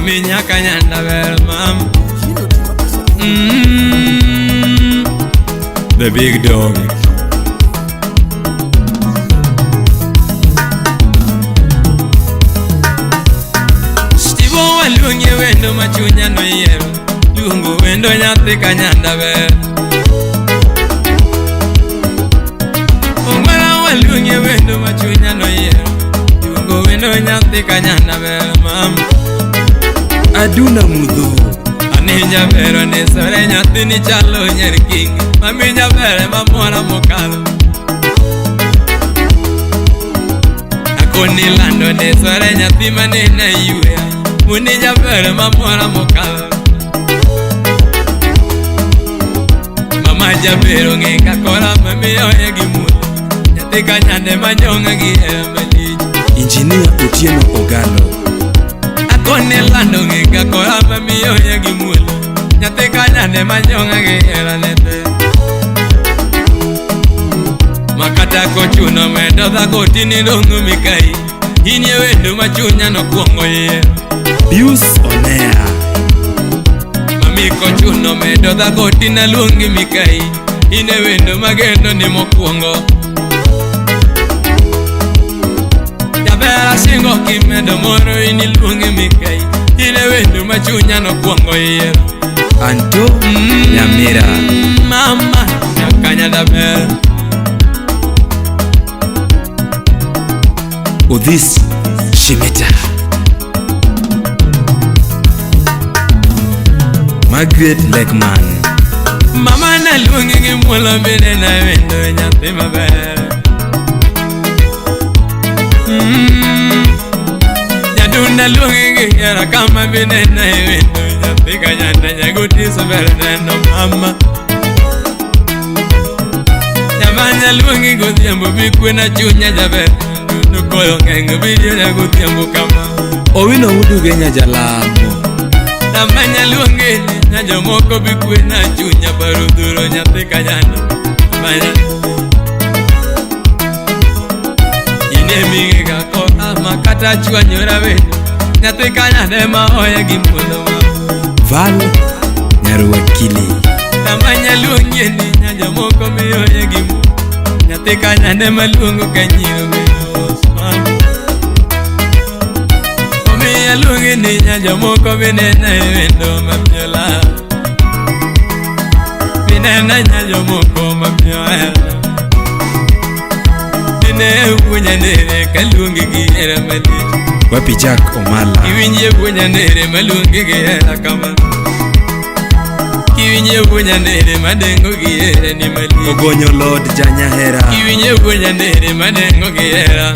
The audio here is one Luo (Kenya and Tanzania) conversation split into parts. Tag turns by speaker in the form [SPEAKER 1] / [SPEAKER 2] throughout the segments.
[SPEAKER 1] Mami nyaka nyanda ber mam. The big dog. Stivo waluongi wendo machunya noyiero. Luongo wendo nyathi kanyanda ber. Ongwara waluongi wendo machunya noyiero. Luongo wendo nyathi kanyanda ber mam.
[SPEAKER 2] Aduna Mudho.
[SPEAKER 1] Ani jabero ni sore nyathi ni chalo nyer king. Mami jabere mamora mokalo. Akoni lando ni sore nyathi manene yue. Muni jabere mamora mokalo. Mama jabero ng'e kakora mami oye gi mulo. Nyathi kanyande manyong'a gi hera malich.
[SPEAKER 2] Engineer Otieno Ogalo.
[SPEAKER 1] Akoni lando ng'e kakora mami oye gi mulo. Nyathi kanyande manyong'a gi hera nete. Makata kochuno medo dhako tini dong'o mikai. Inie wendo machunya nokwongo yiero.
[SPEAKER 2] Pius Onea.
[SPEAKER 1] Mami kochuno medo dhako tina luongi mikai. Ine wendo magendo ni mokwongo. Jabera singo kimedo moro ini luongi mikai. Ine wendo machunya nokwongo yiero.
[SPEAKER 2] Anto Nyamira.
[SPEAKER 1] Mama nyakanya daber.
[SPEAKER 2] Odhis Shimeta. Margaret Legman.
[SPEAKER 1] Mama naluongi gi muolo bende na wendo nyathi maber. Nyadunda luongi gi hera kama bende na wendo nyathi kanyanda nyagotiso ber neno mama. Nyamanya luongi godhiambo bikwena chunya jaber. Dundo koyo ng'eng bidiera godhiambo kama.
[SPEAKER 2] Owino Uduge nyajalamo.
[SPEAKER 1] Namanya luongi nya jomoko bikwena chunya paro dhuro nyathi kanyanda. Manya ine mige kakora makata chwanyora wendo nyathi kanyanda ema oye gi muolo ma.
[SPEAKER 2] Val Nyaruwakili.
[SPEAKER 1] Namanya luongi ni nya jomoko miyoye gi muolo. Nyathi kanyanda ema luongo ka nyiro milos ma. Omiyo aluongi ni nya jomoko binena e wendo mamiola. Binena nya jomoko mamiyo hera. Dine wuonya nere kaluongi gi hera malich.
[SPEAKER 2] Wapi Jack Omala.
[SPEAKER 1] Iwinje wuonya nere maluongi gi hera kama. Kiwinje wuonya nere madengo gi hera ni malich.
[SPEAKER 2] Ogonyo Lord Janyahera.
[SPEAKER 1] Kiwinje wuonya nere madengo gi hera.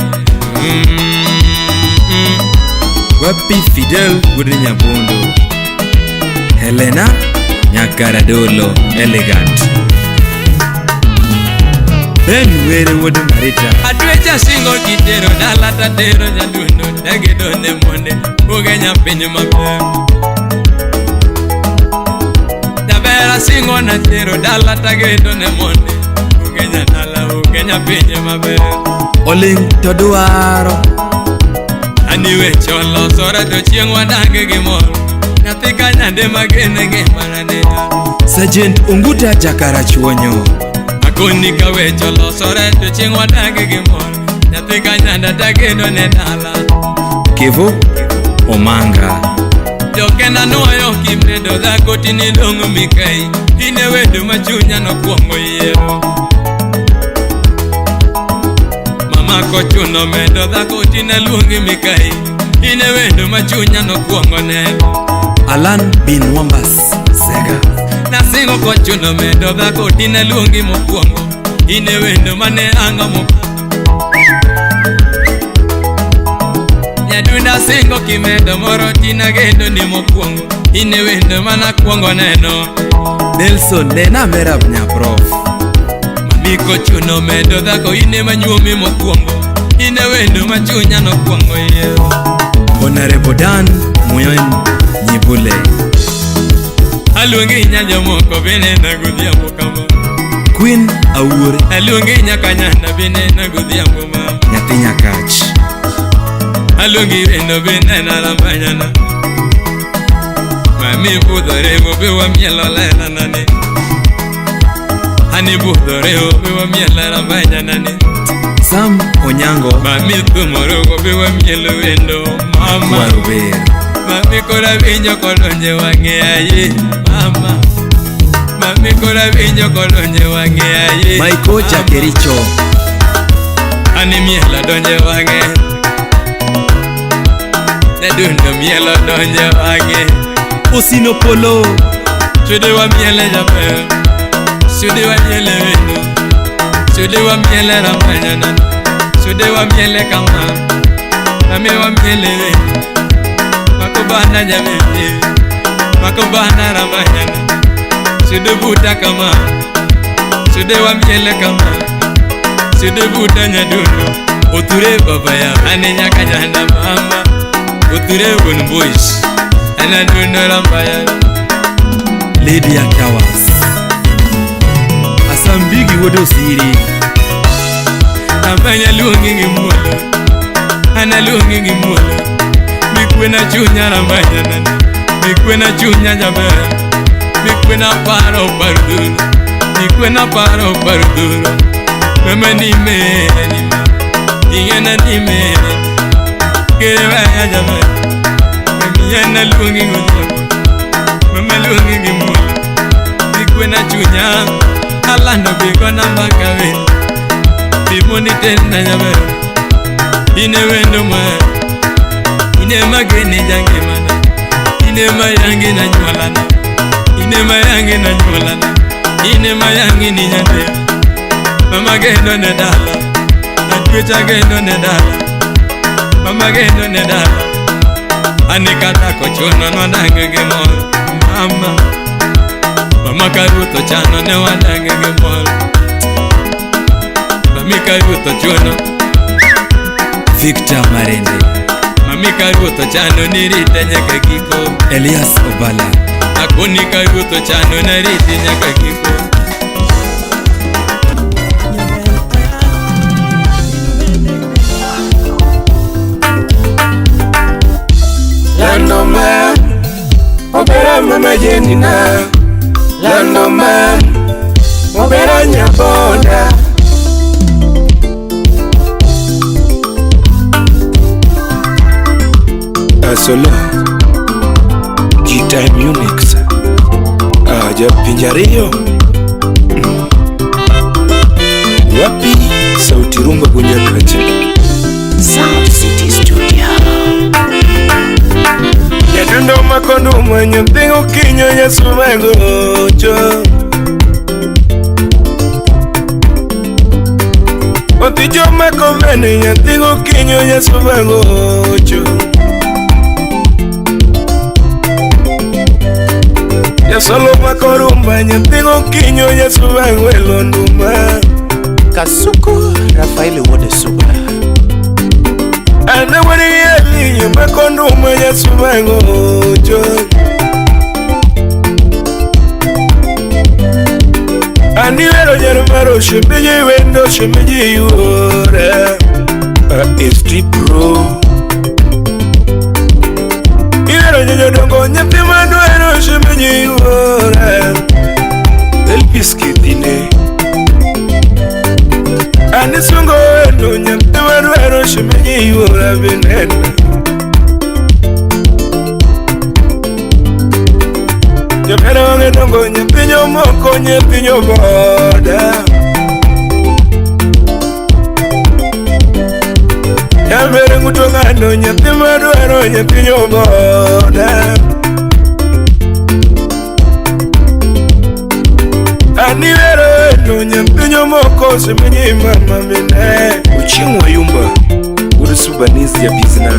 [SPEAKER 2] Wapi Fidel wuod Nyabondo. Helena Nyakaradolo Elegant. Ben Were wuod Marita.
[SPEAKER 1] Atwecha singo kitero dala tatero nyadundo tegedo ne monde ugenya piny maber. Jabera singo na tero dala tagedo ne monde ugenya dala ugenya piny maber.
[SPEAKER 2] Oling to dwaro.
[SPEAKER 1] Ani weche olosore to chieng' wadag gi mor. Nyathi kanyande magene ngimana ne.
[SPEAKER 2] Sergeant Unguta Jakarachuonyo.
[SPEAKER 1] Akoni ka weche olosore to chieng' wadag gi mor. Nyathi kanyanda tagedo ne dala.
[SPEAKER 2] Kevo Omanga.
[SPEAKER 1] Jokena nuoyo kimedo dhako tini dong'o mikai. Ine wendo machunya nokwongo yiero. Mama kochuno medo dhako tina luongi mikai. Ine wendo machunya nokwongo neno.
[SPEAKER 2] Alan Bin Wambas Sega.
[SPEAKER 1] Nasingo kochuno medo dhako tina luongi mokwongo. Ine wendo mane anga mokwongo. Nyadunda singo kimedo moro tina gendo ni mokwongo. Ine wendo mana kwongo neno.
[SPEAKER 2] Nelson Nena Merab Nyaprof.
[SPEAKER 1] Mami kochuno medo dhako ine manyuomi mokwongo. Ine wendo machunya nokwongo yiero.
[SPEAKER 2] Honorable Dan Muyon Nyibule.
[SPEAKER 1] Aluongi nya jomoko binena godhiambo kama.
[SPEAKER 2] Queen Awuor.
[SPEAKER 1] Aluongi nya kanyanda binena godhiambo ma.
[SPEAKER 2] Nyathi Nyakach.
[SPEAKER 1] Aluongi wendo binena lamanyana. Mami budhore obe wa mielo lela nani. Ani budhore obe wa mielo rambanya nani.
[SPEAKER 2] Sam Onyango.
[SPEAKER 1] Mami tumoro obe wa mielo wendo mama.
[SPEAKER 2] Waruber.
[SPEAKER 1] Mami kora winjo kodonje wang'e aye mama. Mami kora winjo kodonje wang'e aye.
[SPEAKER 2] Maiko Jakericho.
[SPEAKER 1] Ani mielo donje wang'e. Nyadundo mielo donje wang'e.
[SPEAKER 2] Osino Polo.
[SPEAKER 1] Sude wa miele jaber. Sude wa miele wendo. Sude wa miele ramanyana. Sude wa miele kama. Mami wa miele wendo. Makobana jamete. Makobana ramanyana. Sude buta kama. Sude wa miele kama. Sude buta nyadundo.
[SPEAKER 2] Oture baba ya.
[SPEAKER 1] Ane nyaka jana mama. Oture won boys. Ana dundo rambaya.
[SPEAKER 2] Lydia Towers. Asambigi wodo siri.
[SPEAKER 1] Amanya luongi gi muolo. Ana luongi gi muolo. Mikwena chunya rambanya nani. Mikwena chunya jaber. Mikwena paro paro duro. Mikwena paro paro duro. Mama ni me ni ma. Ingena ni me. Kere ya jaber. Mami ana luongi gi muolo. Mama luongi gi muolo. Mikwena chunya. Alando bigona makawe. Bimoni tena jaber. Ine wendo ma. Ine magene jange mana. Ine mayange na nyuolana. Ine mayange na nyuolana. Ine mayange ni nyande. Mama gendo ne dala. Atwecha gendo ne dala. Mama gendo ne dala. Anikata kochono nwadange gi mor. Mama. Mama karuto chano ne wadange gi mor. Mami karuto chono.
[SPEAKER 2] Victor Marende.
[SPEAKER 1] Mami karuto chano nirite nyaka giko.
[SPEAKER 2] Elias Obala.
[SPEAKER 1] Akoni karuto chano narite nyaka giko.
[SPEAKER 3] Lando man, obera mama Jenina. Lando man, obera nyaboda. Solo G-Time Unix. Aja pinjario. Wapi sauti rumba gunja kacha.
[SPEAKER 4] Sound City Studio.
[SPEAKER 3] Nyadundo makondo mwenye mpingo kinyo nyasumagocho. Otijo makomene nyathigo kinyo nyasumagocho. Solo makorumba nyathigo kinyo nyasumago nduma.
[SPEAKER 4] Kasuku Rafael Wode Suba.
[SPEAKER 3] Ana wari elinyo makonduma nyasumagocho. Aniwero nyarumaro shemeji wendo shemeji yuora. ST Pro. Iwero nyonyodongo nyathi madwaro shemeji yuora. Elvis Kidine. Anisungo wendo nyathi madwaro shemeji yuora binena. Jomera wange dongo nyathi nyomoko nyathi nyoboda. Jambere nguto ng'ado nyathi madwaro nyathi nyoboda. Aniwero wendo nyathi nyomoko shemeji mama mine.
[SPEAKER 5] Ochieng' Wayumba wuod Subanese japizna.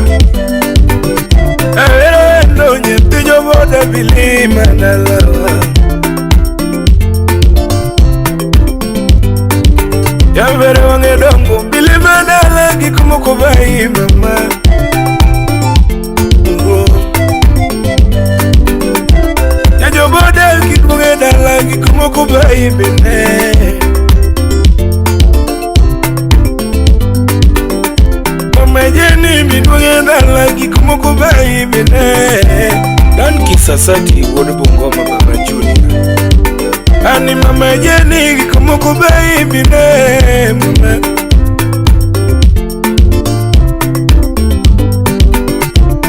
[SPEAKER 3] Awero wendo nyathi nyoboda bilima dalawa. Jambere wange dongo bilima dala gik moko bai mama. Jajoboda gik moko dala gik moko bai bene. Mama Jenny miduoge dala gik moko bai bene.
[SPEAKER 5] Dan Kisa.
[SPEAKER 3] Sasati wuod Bungoma Baba Junior. Ani mama Jeni gik moko baby ne mama.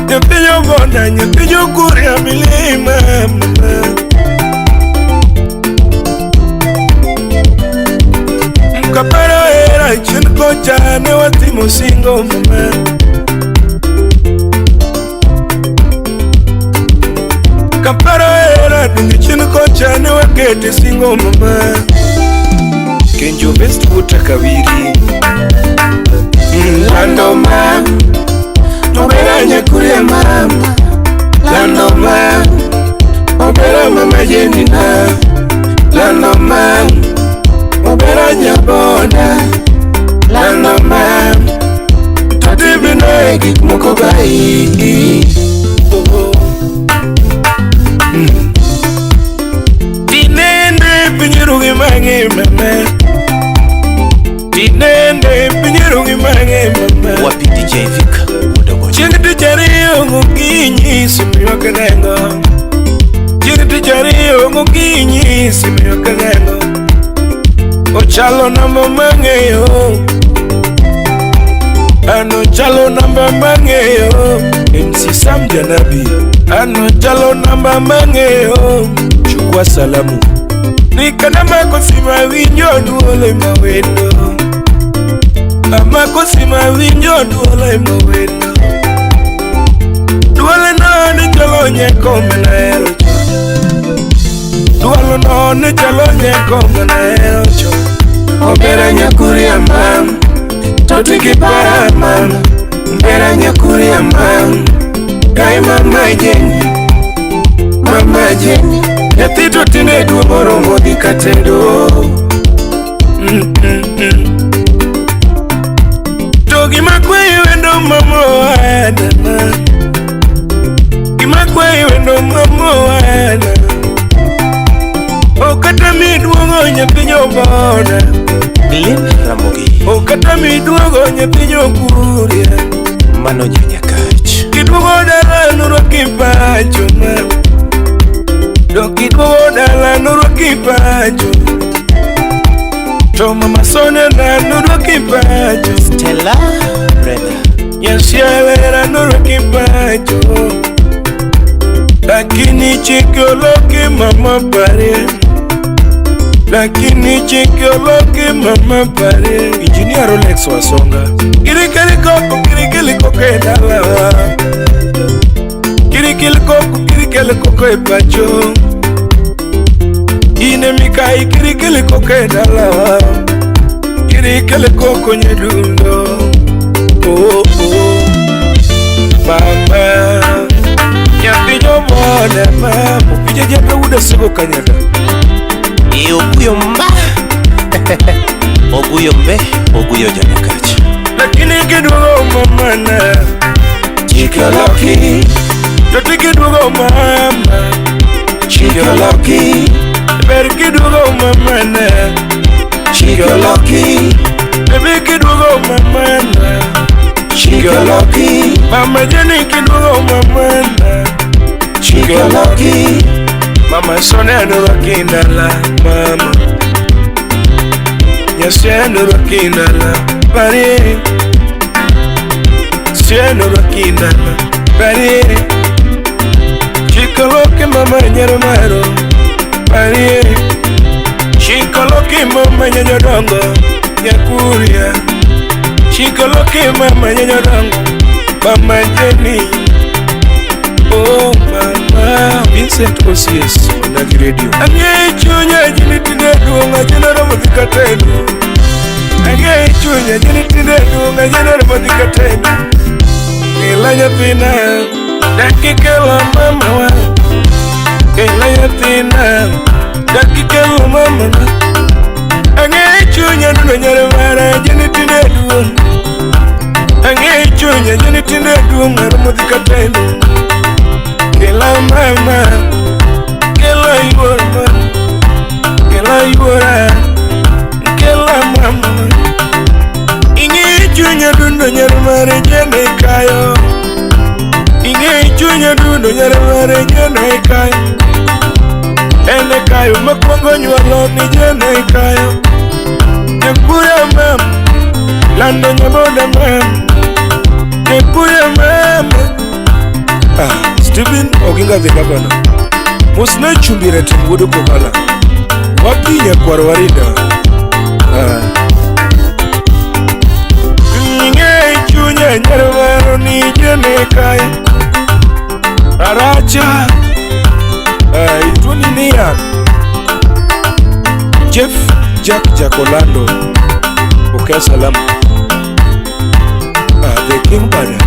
[SPEAKER 3] Nyathi jobonda, nyathi jokuria milima mama. Mkaparo era chien kocha ne watimo singo mama. Kaparo era dungi chien kocha ne wakete singo mama.
[SPEAKER 5] Kenjo Best Wuta Kawiri.
[SPEAKER 3] Lando ma, obera nyakuria mama. Lando ma, obera mama Jeni na. Lando ma, obera nyaboda. Lando ma, totibino gik moko bai. Tinende pinyirugi mang'e mama. Tinende pinyirugi mang'e mama.
[SPEAKER 4] Wapi DJ Vic Wuod.
[SPEAKER 3] Chieng' tich ariyo gokinyi simu ywak rengo. Chieng' tich ariyo gokinyi simu ywak rengo. Ochalo namba mang'eyo. An ochalo namba mang'eyo.
[SPEAKER 5] MC Sam Janabi.
[SPEAKER 3] An ochalo namba mang'eyo.
[SPEAKER 5] Chukua salamu.
[SPEAKER 3] Nikanamako sima winjo duol mawendo. Amako sima winjo duol mawendo. Duol no ne chalo nyako manahero chon. Duol no ne chalo nyako manahero chon. Obera nyakuria mam, toti kipara mam. Obera nyakuria mam, kai mama Jeni, mama Jeni. Nyathi to tinde duong' oromo dhi katedo. To gima kweyi wendo mama owadana. Gima kweyi wendo mama owadana. Okata miduogo nyathi jobona.
[SPEAKER 4] Glen Ramogi.
[SPEAKER 3] Okata miduogo nyathi jokuria.
[SPEAKER 4] Mano jonyakach.
[SPEAKER 3] Kiduogo dala nurwaki pacho ma. Kiduogo dala nurwaki pacho. To mama Sonia na nurwaki pacho.
[SPEAKER 4] Stella Brenda.
[SPEAKER 3] Nyasielera nurwaki pacho. Lakini chike oloki mama pare. Lakini chike oloki mama pare.
[SPEAKER 5] Engineer Rolex Wasonga.
[SPEAKER 3] Kirikiri koko kirikili koko e dalawa. Kirikili koko kirikili koko e pacho. Ine mikai kirikili koko e dalawa. Kirikili koko nyedundo. Oh oh mama. Nyathi jobona mama.
[SPEAKER 5] Opija jaka wuda sigo kanyaga.
[SPEAKER 4] E oguyo mba. Oguyo mbe, oguyo jonyakach.
[SPEAKER 3] Lakini kiduogo mama na.
[SPEAKER 4] Chike oloki.
[SPEAKER 3] Toti kiduogo mama.
[SPEAKER 4] Chike oloki.
[SPEAKER 3] Ber kiduogo mama na.
[SPEAKER 4] Chike oloki.
[SPEAKER 3] Baby kiduogo mama na.
[SPEAKER 4] Chike oloki.
[SPEAKER 3] Mama Jeni kiduogo mama na.
[SPEAKER 4] Chike oloki.
[SPEAKER 3] Mama Sonia nurwaki ndala mama. Nyasia nurwaki ndala pare. Sia nurwaki ndala pare. Chike oloki mama nyero maro pare. Chike oloki mama nyanyodongo nyakuria. Chike oloki mama nyanyodongo mama Jeni. Oh mama.
[SPEAKER 5] Vincent OCS Onagi Radio.
[SPEAKER 3] Ang'e chunya jini tinde duong' ajeno romo dhi katedo. Ang'e chunya jini tinde duong' ajeno romo dhi katedo. Kela nyathina dakikelo mamawa. Kela nyathina dakikelo mamawa. Ang'e chunya dundo nyare mara jini tinde duong'. Ang'e chunya jini tinde duong' aromo dhi katedo. Kela mama, kela yuora, kela yuora, kela mama. Ing'e chunya dundo nyar mare jene kayo. Ing'e chunya dundo Nyadundo nyarewere jene kayo. Ene kayo makwongo nyuolo ni jene kayo. Nyakuya mem, lando nyaboda mem. Nyakuya mem. Ah, Stephen Oginga the governor. Mosne chumbire timgudu kokala. Wapi nyakwar warinda. Ah. Nyinge chunya nyarewere ni jene kayo. Aracha. Ituni niya. Jeff Jack Jacolando. Pokea salamu. The King Bada.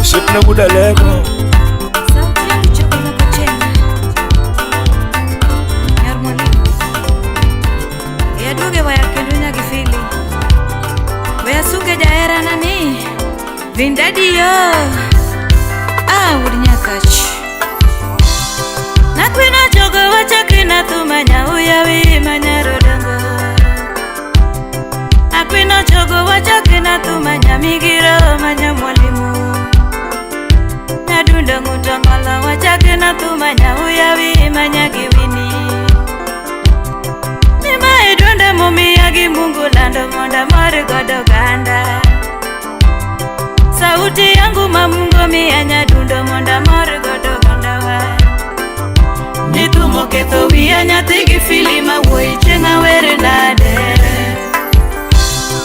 [SPEAKER 3] Sipna buda lego.
[SPEAKER 6] Sauti yangu chakula kuchenga. Nyar mwalimu. Yaduge waya kendo nyagifili. Waya sunge jaera nani. Vindadi yo. Ah, wudi nyakach. Nakwina jogo wachakina tumanya uyawi manyarodongo. Akwina jogo wachakina tumanya migiro manya mwalimu. Nyadunda ngutangala wachakina tumanya uyawi manya giwini. Nima idonda mumiyagi Mungu lando monda mori ganda. Sauti yangu mamungo miya nyadundo monda mori ganda wa. Nitumo ketho wiya nyathi gi fili ma wuoyi chieng' awere nade.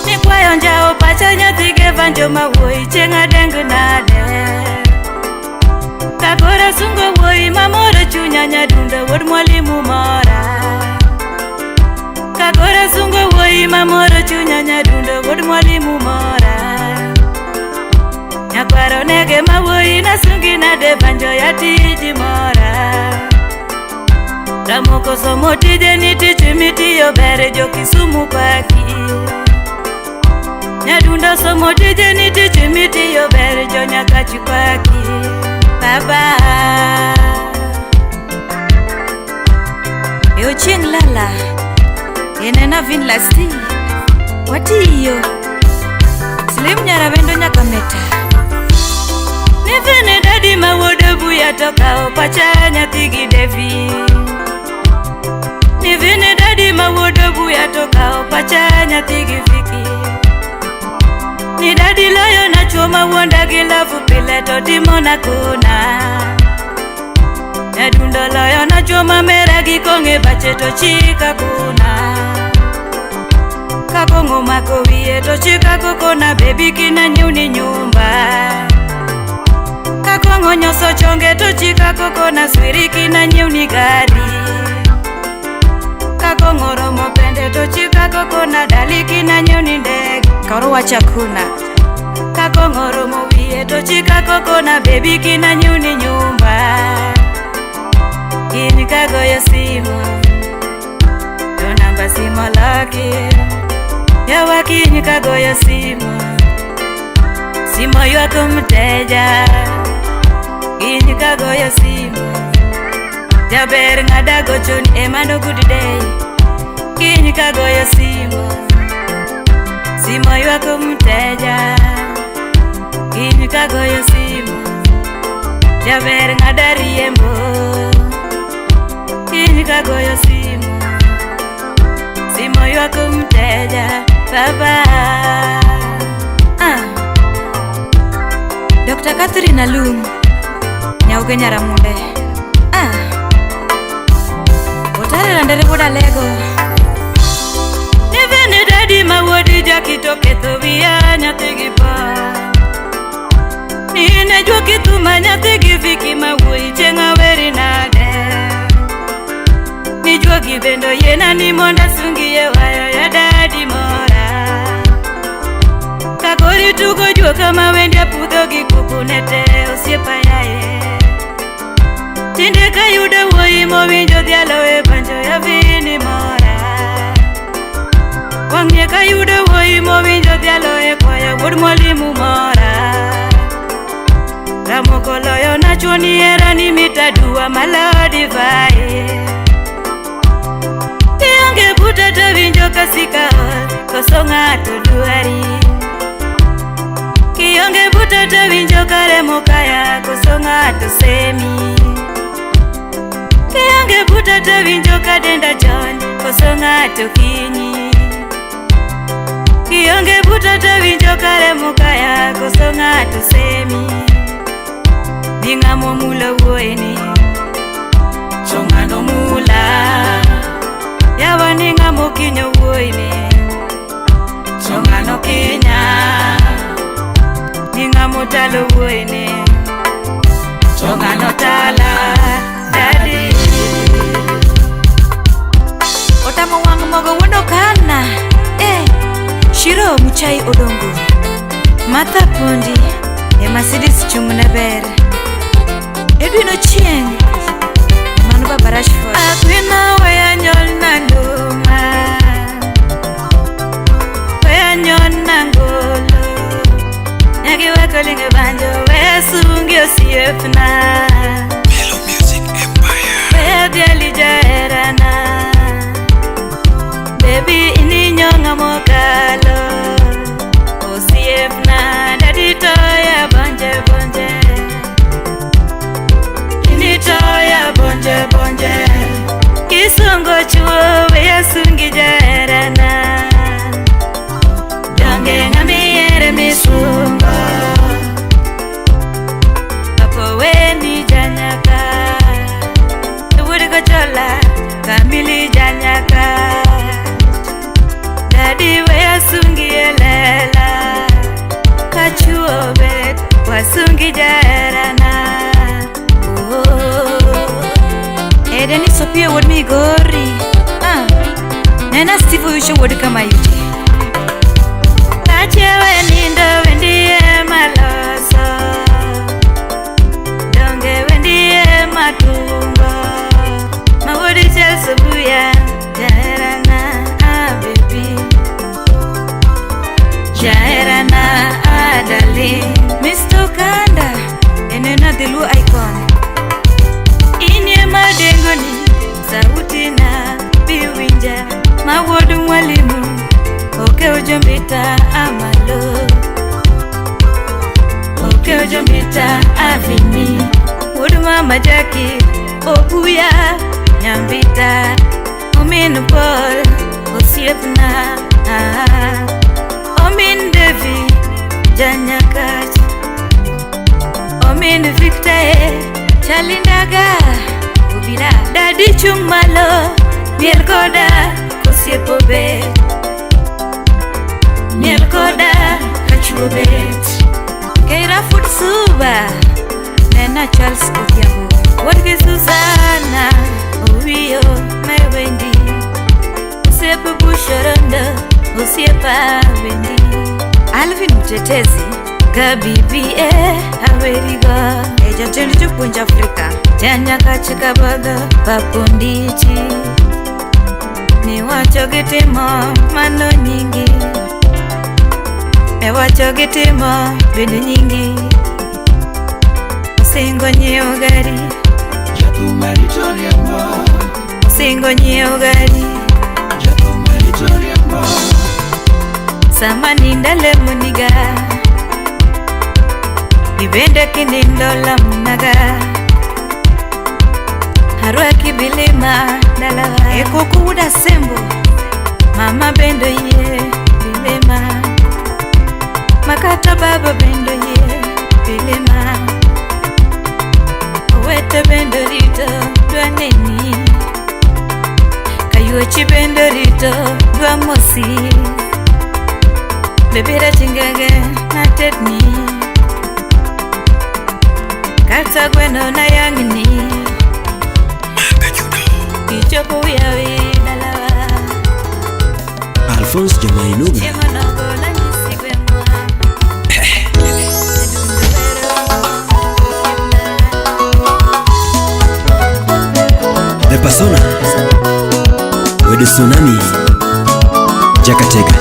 [SPEAKER 6] Nikwayo njao pacha nyathi gi vanjo ma wuoyi chieng' adeng nade. Kakora sungo wuoyi mamoro chunya nyadundo wuod mwalimu mora. Kakora sungo wuoyi mamoro chunya nyadundo wuod mwalimu mora. Nyakwaro nege ma wuoyi nasungi nade vanjo ya tiji mora. Ramoko somo tije ni tich mitiyo ber jo Kisumu paki. Nyadundo somo tije ni tich mitiyo ber jo Nyakachi paki. Baba E ochieng' lala enena vin lasti. Watiyo Slim nyarawendo nyaka meta. Nivene dadi ma wuod Obuya to kawo pacha nyathi gi Devi. Nivene dadi ma wuod Obuya to kawo pacha nyathi gi Viki. Ni dadi loyo na chuo ma wuonda gi lavu pile to timo na kuna. Nyadundo loyo na chuo ma mera gi kong'e bache to chika kuna. Kakong'o mako wiye to chika kokona bebi kina nyuni nyumba. Kakong'o nyoso chonge to chika kokona swiri kina nyuni gari. Kakong'o romo pende to chika kokona dali kina nyuni ndege. Koro wachakuna. Kakong'o romo wiye to chika kokona bebi kina nyuni nyumba. Kiny kagoyo simu to namba simu loki. Yawa kiny kagoyo simu, simu ywak mteja. Kiny kagoyo simu, jaber ng'ada gochoni emano good day. Kiny kagoyo simu, simu ywak mteja. Kiny kagoyo simu, jaber ng'ada riembo. Kiny kagoyo simu, simu ywak mteja. Baba. Ah. Dr. Catherine Alum Nyauge Nyaramunde. Ah. Otare randere wuod Alego. Nivene dadi ma wuod Jaki to ketho wiya nyathi gi pa. Nine juoki thuma nyathi gi Viki ma wuoyi chieng' aweri nade. Ni juogi bende oyiena ni mondo asungie waya ya dadi mora. Kakori tugo juoka ma wende apudho gi kuku ne te osiepa yaye. Tinde kayudo wuoyi mowinjo dhialo e banjo ya vini mora. Wang'e kayudo wuoyi mowinjo dhialo e kwaya wuod mwalimu mora. Ramoko loyo na chuo ni hera ni mitadua malo divai. Kionge buta to winjo kasika ol koso ng'ato dwari. Kionge buta to winjo kare mokaya koso ng'ato semi. Kionge buta to winjo ka denda chon koso ng'ato kinyi. Kionge buta to winjo kare mokaya koso ng'ato semi. Ni ng'amo mulo wuoyini to ng'ano mula. Yawa ni ng'amo kinyo wuoyini to ng'ano kinya. Ni ng'amo talo wuoyini to ng'ano tala. Daddy Otamo wang' mogo wuondo kana. Shiro Muchai Odongo, Martha Pondi e Mercedes chung'ne ber. Edwin Ochieng, mano Baba Rashford. Akwina weya nyol na nduma, weya nyon na ngolo, nyagi weko linge banjo, weya sungi osiepna,
[SPEAKER 1] Melo Music Empire.
[SPEAKER 6] Weya dhiali jaherana, baby ininyong'a mokalo, osiepna dadi toya bonje bonje, initoya bonje bonje, kisungo chuo weya sungi jaherana, donge ng'amiere misungo, apo weni janyaka, wuod gochola kamili janyaka. Daddy weya sungi elela, kachuo bet wasungi jaherana. Oh. Edeni Sophia wuod Migori. Nena Steve Oyucho wuod Kamayuti. Kachiewe nindo wendie maloso, donge wendie matungo, mawuod Chelsea Buya jaherana. Ah baby jaherana, ah darling. Mr. Kanda enena the Luo icon. Inie madengoni sauti na biwinja, mawuod mwalimu okew jombita amalo, okew jombita avini, wuod mama Jackie obuya nyambita, omin Paul osiepna, omin Devi janyakach, omin Victor chalindaga obila. Dadi chung' malo miel koda kosiepo bet, miel koda kachuo bet. Keira Food Suba nena Charles Odhiambo wuod gi Susana Owiyo me Wendi, osiep Bushorondo osiepa Wendi, Alvin Mtetezi Gabibi awerigo e jatend jopuonj Afrika janyakach kabadho papondichi, niwacho gi timo mano nyingi, e wacho gi timo bende nyingi, osingo nyiewo gari, osingo nyiewo gari, sama ninda lemoniga ibende kinindo lamnaga, arwaki bilima dalawa ekoko wuda sembo, mama bendo yie bilima, makata baba bendo yie bilima, owete bendo rito dwa neni, kayuochi bendo rito dwa mosi, bebira chingege natetni, kata gweno na yang'ni, kichopo wiyawi dalawa.
[SPEAKER 2] Alphonse Jamainuga.
[SPEAKER 6] Chiemo nogo nanyisi gweng'wa.
[SPEAKER 2] The Persona Wedo Tsunami Jakatega.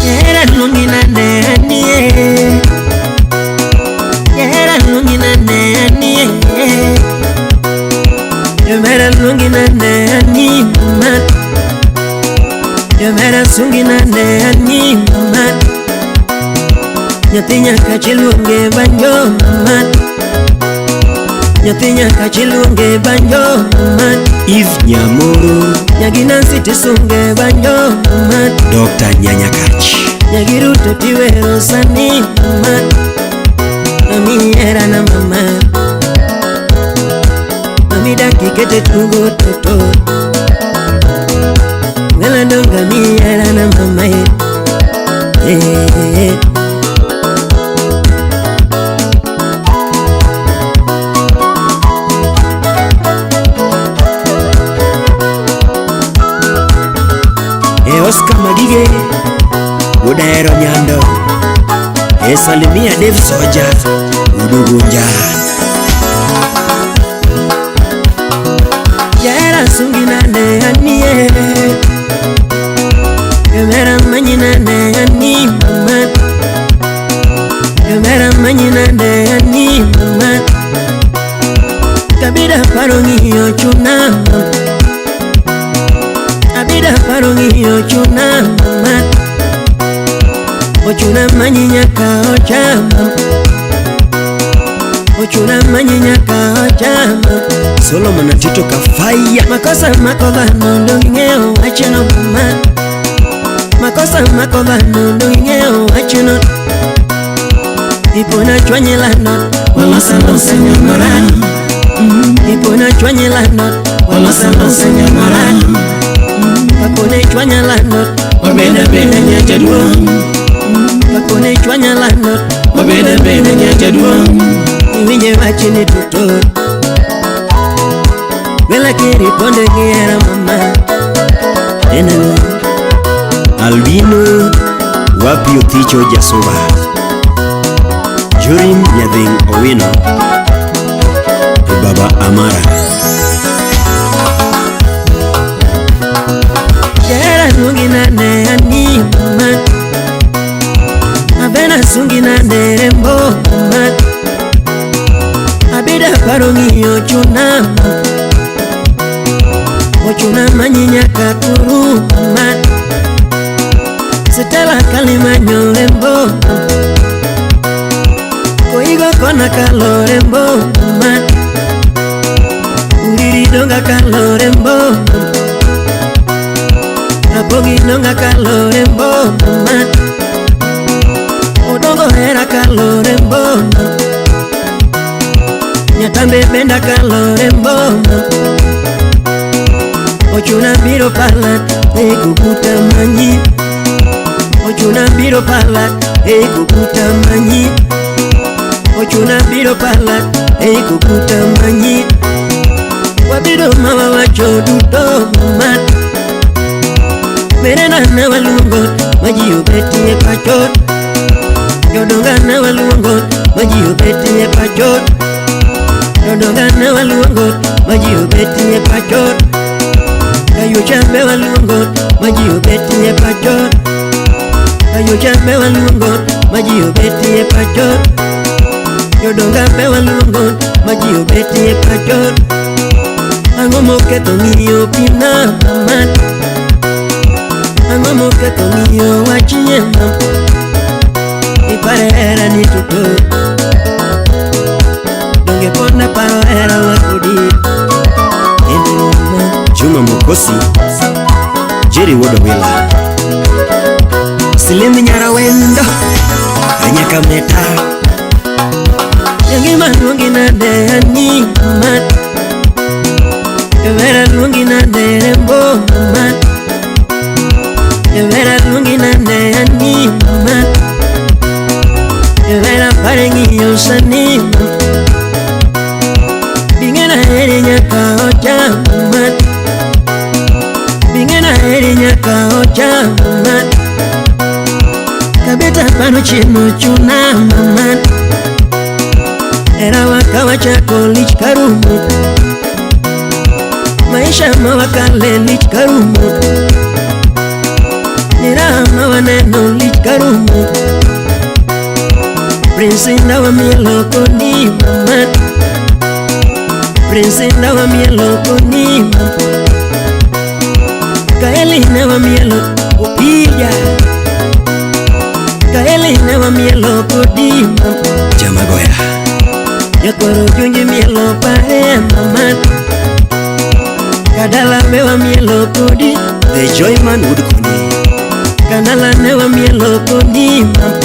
[SPEAKER 7] Yera lungina ne Yera lungina ne. Jomera sungi nade ani mama. Nyathi nyaka chiluonge banjo mama. Nyathi nyaka chiluonge banjo mama.
[SPEAKER 2] Eve Nyamoro.
[SPEAKER 7] Nyagi Nancy tisunge banjo mama.
[SPEAKER 2] Dr. Nyanyakach.
[SPEAKER 7] Nyagi Ruto tiwero sani mama. Mami era na mama. Mami dakikete tugo toto. Ngela donga mi era na mama eh.
[SPEAKER 2] E Oscar Magige Udaero Nyando. E salimia Dave Soja Udugunja.
[SPEAKER 7] Jera sungi nade anie. Jomera manyi nade ani mama. Jomera manyi nade ani mama. Kabida paro ng'iyo chuna. Abida paro ng'iyo chuna mama. Ochuna manyi nyaka ochama. Ochuna manyi nyaka ochama.
[SPEAKER 2] Solomon Atito Kafaya.
[SPEAKER 7] Makosa mako dhano dong ing'eyo wachno mama. Makosa mako dhano dong ing'eyo wachno. Ipona chwanye lano walosa losa nyamorano. Ipona chwanye lano walosa losa nyamorano. Kapone chwanya lano wabeda beda nyajaduong'. Kapone chwanya lano wabeda beda nyajaduong'. Iwinje wachni toto. Wela kiri ponde giera mama. Eneno
[SPEAKER 2] Albino Wapi Othicho Jasuba. Jorim Nyadhing Owino. E Baba Amara.
[SPEAKER 7] Jera sungi nade ani mama. Abena sungi nade rembo mama. Abida paro ng'iyo chuna mama. Ochuna manyi nyaka kuru mama. Sitela kalimanyo rembo mama. Koigo kona kalo rembo mama. Uriri donga kalo rembo mama. Rapogi donga kalo rembo mama. Odongo hera kalo rembo mama. Nyatambe benda kalo rembo mama. Ochuna biro pala e kukuta manyi. Ochuna biro pala e kukuta manyi. Ochuna biro pala e kukuta manyi. Wabiro mawa wacho duto mama. Merena na waluongo maji obeti e pacho. Jodonga na waluongo maji obeti e pacho. Jodonga na waluongo maji obeti e pacho. Kayo chambe waluongo maji obeti e pacho. Kayo chambe waluongo maji obeti e pacho. Jodonga be waluongo maji obeti e pacho. Ang'o moketho ng'iyo pina mama. Ang'o moketho ng'iyo wachie mama. Ipare hera ni toto. Donge pod naparo hera wakodi. Eno mama.
[SPEAKER 2] Juma Mokosi, Jerry Wodowila, Slim Nyarawendo, Anyaka Meta.
[SPEAKER 7] Nyangima luongi nade ani mama. Jomera luongi nade rembo mama. Jomera luongi nade ani mama. Jomera pare ng'iyo sani mama. Bingena here nyaka ocha mama. Bingena here nyaka ocha mama. Kabeta pano chiemo chuna mama. Era wakawa chako lich karumo. Maisha mawakale lich karumo. Niraha mawaneno lich karumo. Prince ndawa mielo koni mama. Prince ndawa mielo koni mama. Kaeli ndawa mielo Khadija Kaeli ne wamielo kodi mama
[SPEAKER 2] Jamagoya
[SPEAKER 7] Nyakwaro junji mielo pare mama Kadala be wamielo kodi
[SPEAKER 2] The Joyman would koni
[SPEAKER 7] Kanala ne wamielo kodi mama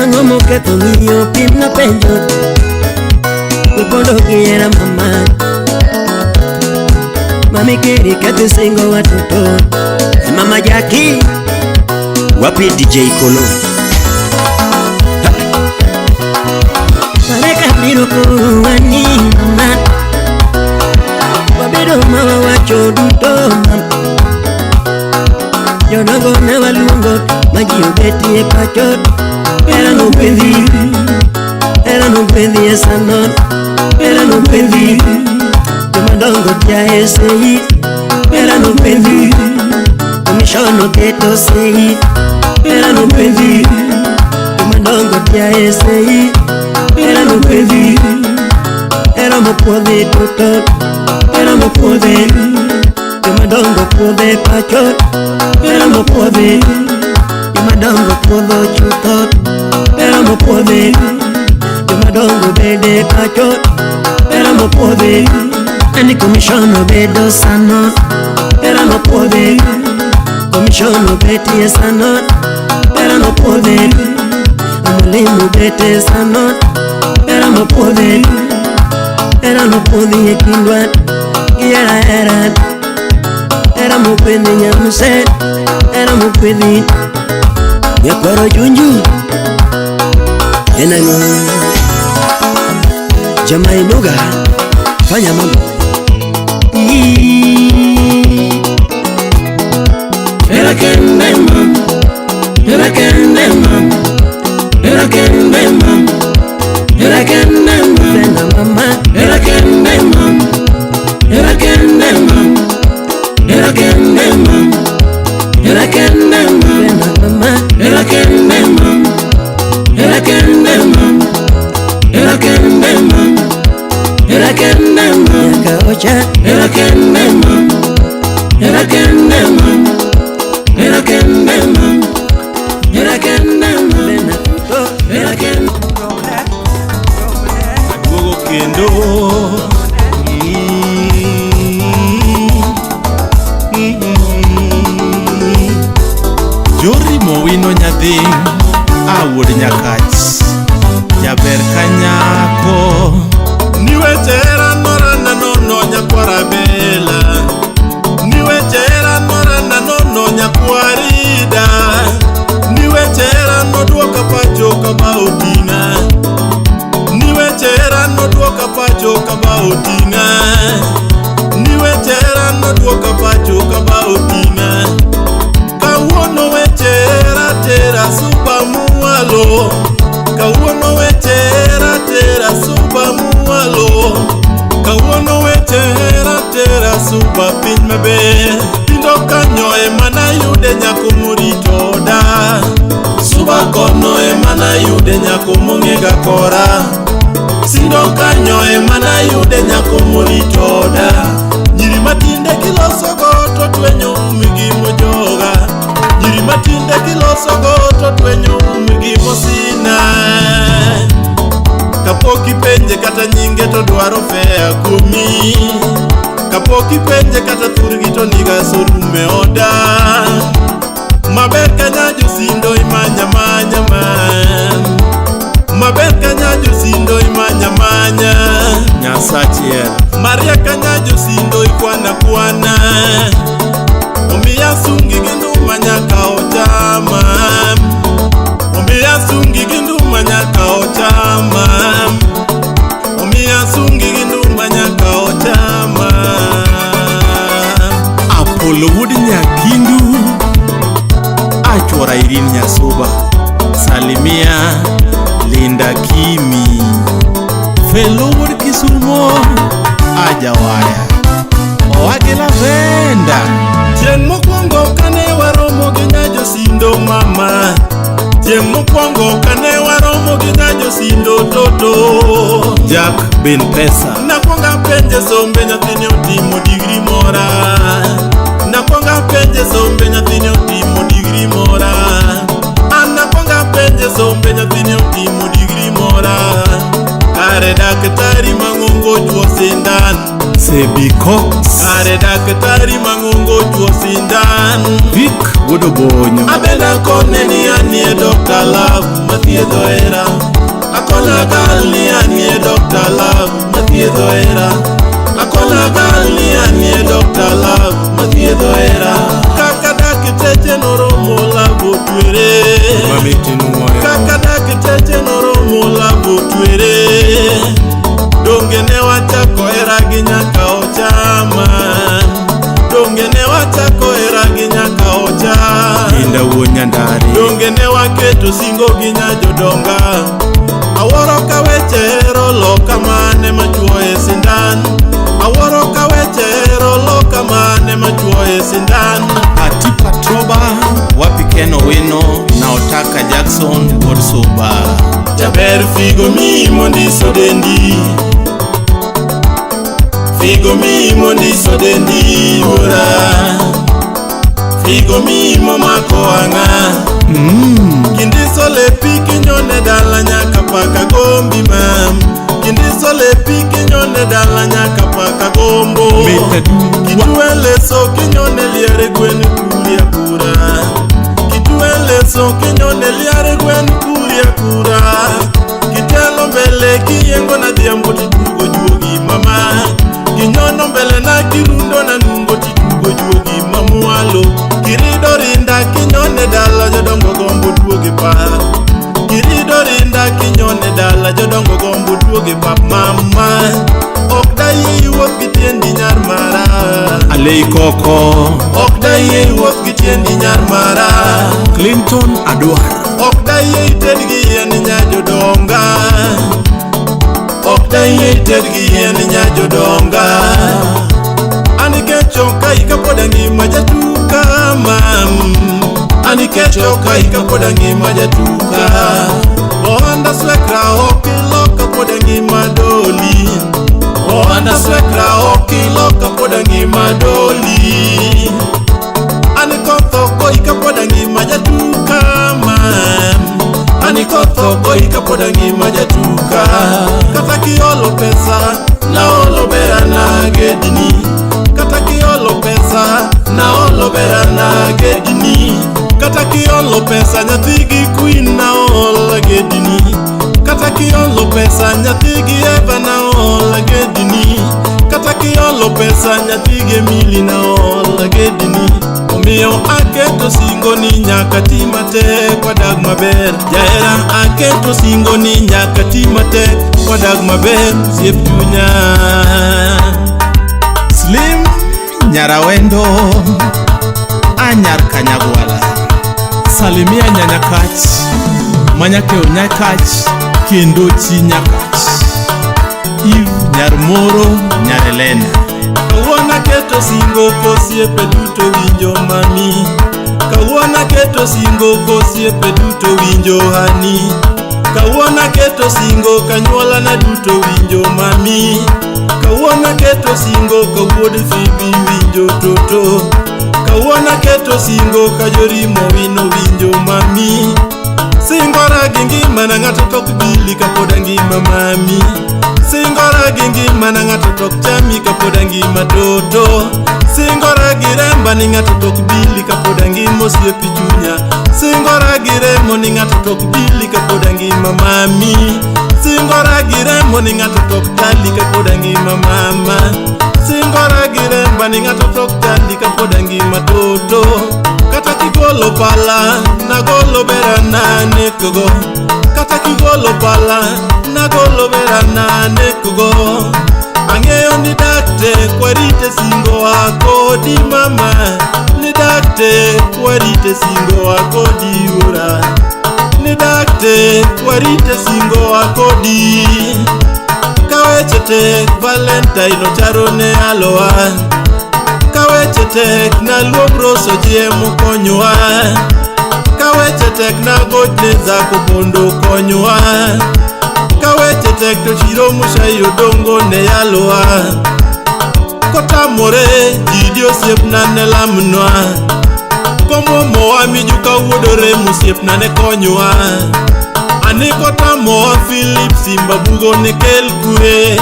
[SPEAKER 7] Ang'o moketho ng'iyo pim na penjo Wepondo gi hera mama Mami keri ketho singo watoto
[SPEAKER 2] Mama Jackie Wapi DJ Kolo
[SPEAKER 7] Mareka biro kowani mama Wabedo ma wawacho duto mama Jodongo ne waluongo ma ji obetie pacho Hera nogwedhi, hera nogwedhi e sano Hera nogwedhi, jomadongo jae sei Hera nogwedhi, komishono keto sei Hera nogwedhi, jomadongo jae sei Hera nogwedhi, hera mopuodhi toto Hera mopuodhi, jomadongo puodhe pacho Hera mopuodhi, jomadongo puodho chutho Hera mopuodhi, jomadongo bede pacho Hera mopuodhi, ani komishono bedo sano Hera mopuodhi, komishono betie sano Hera mopuodhi, mwalimu bete sano Hera mopuodhi, hera nopuodhi e kindwa gi hera hera Hera mogwedhi nyamse, hera mogwedhi
[SPEAKER 2] Nyakwaro Junju En ang'o Jamainuga Fanya mambo
[SPEAKER 3] Hera kende mam, hera kende mam, hera kende mam, hera kende mam,
[SPEAKER 7] Tena mama
[SPEAKER 3] hera kende mam, hera kende mam, hera kende mam, hera kende mam,
[SPEAKER 7] Tena mama
[SPEAKER 3] hera kende mam, hera kende mam, hera kende mam, hera kende mam,
[SPEAKER 7] Nyaka ocha
[SPEAKER 3] hera kende mam, hera kende mam, hera kende mam, hera kende mam,
[SPEAKER 7] Tena tuto
[SPEAKER 3] hera kende.
[SPEAKER 1] Aduogo kendo Jori Mowino nyadhi awuod Nyakach jaber ka nyako Niweche hera norana nono nyakwara Bela Niweche hera norana nono nyakwarida Niweche hera nodwoka pacho kama oting'a Niweche hera nodwoka pacho kama oting'a Niweche hera nodwoka pacho kama oting'a Kawuono weche hera tera supa mwalo Kawuono weche hera tera supa mwalo Kawuono weche hera tera supa piny maber Tindo kanyo ema nayude nyako morito oda Suba kono ema nayude nyako mong'ega kora Sindo kanyo ema nayude nyako morito oda Nyiri matinde kilosogo to twenyo umgi mojoga Nyiri matinde kilosogo to twenyo umgi mosina Kapok ipenje kata nyinge to dwaro fea kuomi Kapok ipenje kata thurgi to niga sorume oda Maber ka josindo imanya manya man Maber ka josindo imanya manya Nyasachiel Maria ka josindo ikwana kwana Omiya sungi gi nduma nyaka ochama Omiya sungi gi nduma nyaka ochama Omiya sungi gi nduma nyaka ochama Apollo wuod Nyakindu Achwora Irene Nyasuba Salimia Linda Kimi Felo wuod Kisumo Ajawaya Owagi Lavenda Chieng' mokwongo kane waromo gi nyajosindo mama Chieng' mokwongo kane waromo gi nyajosindo toto Jack Ben Pesa Nakwongo apenje sombe nyathini otimo digri mora Nakwongo apenje sombe nyathini Ebi Cox.
[SPEAKER 3] Kare daktari mang'ongo chuo sindan.
[SPEAKER 1] Vic wuod Obonyo.
[SPEAKER 3] Abenda kone ni anie Dr. Love mathiedho hera. Akona gal ni anie Dr. Love mathiedho hera. Akona gal ni anie Dr. Love mathiedho hera. Kaka dakteche noromo love otwere.
[SPEAKER 1] Mamiti nuoyo.
[SPEAKER 3] Kaka dakteche noromo love otwere. Donge ne wachako hera gi nyaka ochama. Donge ne wachako hera gi nyaka ocha.
[SPEAKER 1] Inda wuon Nyandari.
[SPEAKER 3] Donge ne waketo singo gi nya jodonga. Awuoro ka weche hero loka mane machuoye sindan. Awuoro ka weche hero loka mane machuoye sindan.
[SPEAKER 1] Ati Patroba wapi Ken Owino na Otaka Jackson wuod Suba.
[SPEAKER 3] Jaber figo mi mondiso dendi. Figo mi mondiso dendi ora. Figo mi momako wang'a. Kindiso lepi kinyone dala nyaka paka gombi mam. Kindiso lepi kinyone dala nyaka paka gombo. Kitwe leso kinyone liare gwen kuria kura. Kitwe leso kinyone liare gwen kuria kura. Kitelo mbele kiyengo na dhiambo titugo juogi mama. Kinyono mbele na kirundo na nungo titugo juogi mamwalo. Kirido rinda kinyone dala jodongo gombo duoge pap. Kirido rinda kinyone dala jodongo gombo duoge pap mama. Ok dayie wuoth gi tiendi nyar mara.
[SPEAKER 1] Alei Koko.
[SPEAKER 3] Ok dayie wuoth gi tiendi nyar mara.
[SPEAKER 1] Clinton Adwar.
[SPEAKER 3] Ok dayie ited gi yien nya jodonga. Ok dayie ited gi yien nya jodonga. An kecho kai kapod angima jatuka mam. An kecho kai kapod angima jatuka. Ohanda swekra ok ilok kapod angima doli. Ohanda swekra ok ilok kapod angima doli. An kotho goi kapod angima jatuka mam. An kotho goi kapod angima jatuka. Kata kiolo pesa naolo berana gedini. Kata kiolo pesa naolo berana gedini. Kata kiolo pesa nyathi gi Queen naol gedini. Kata kiolo pesa nyathi gi Eva naol gedini. Kata kiolo pesa nyathi gi Emily naol gedini. Omiyo aketo singo ni nyaka ti matek wadag maber. Jahera aketo singo ni nyaka ti matek wadag maber osiep chunya.
[SPEAKER 1] Slim Nyarawendo anyar Kanyagwala. Salimia Nyanyakach Manyakeo Nyakach kendo chi Nyakach. Eve Nyarmoro Nyarelena.
[SPEAKER 3] Kawuono aketo singo kosiepe duto winjo mami. Kawuono aketo singo kosiepe duto winjo hani. Kawuono aketo singo kanyuolana duto winjo mami. Kawuono aketo singo ka wuod Fibi winjo toto. Kawuono aketo singo ka jorimo wino winjo mami. Singora gi ngimana ng'ato tok bili kapod angima mami. Singora gi ngimana ng'ato tok chami kapod angima toto. Singora gi remba ni ng'ato tok bili kapod angima osiepi chunya. Singora gi remo ni ng'ato tok bili kapod angima mami. Singora gi remo ni ng'ato tok tali kapod angima mama. Singora gi remba ni ng'ato tok tali kapod angima toto. Kata kigolo pala nagolo berana nekogo. Kata kigolo pala nagolo berana nekogo. Ang'eyo ni dakte kwarite singo akodi mama. Ni dakte kwarite singo akodi ura. Ni dakte kwarite singo akodi. Kaweche tek Valentine ocharo ne aloa. Kaweche tek naluong Roso chiemo konyowa. Kaweche tek nagochne Zako mondo konyowa. Kaweche tek to chiro Mushai Odongo ne yalowa. Kotamore jidi osiepna ne lamnwa. Komuomowa mijuka wuodore mosiepna ne konyowa. Ani kotamowa Philip Simba bugo ne kel kwe.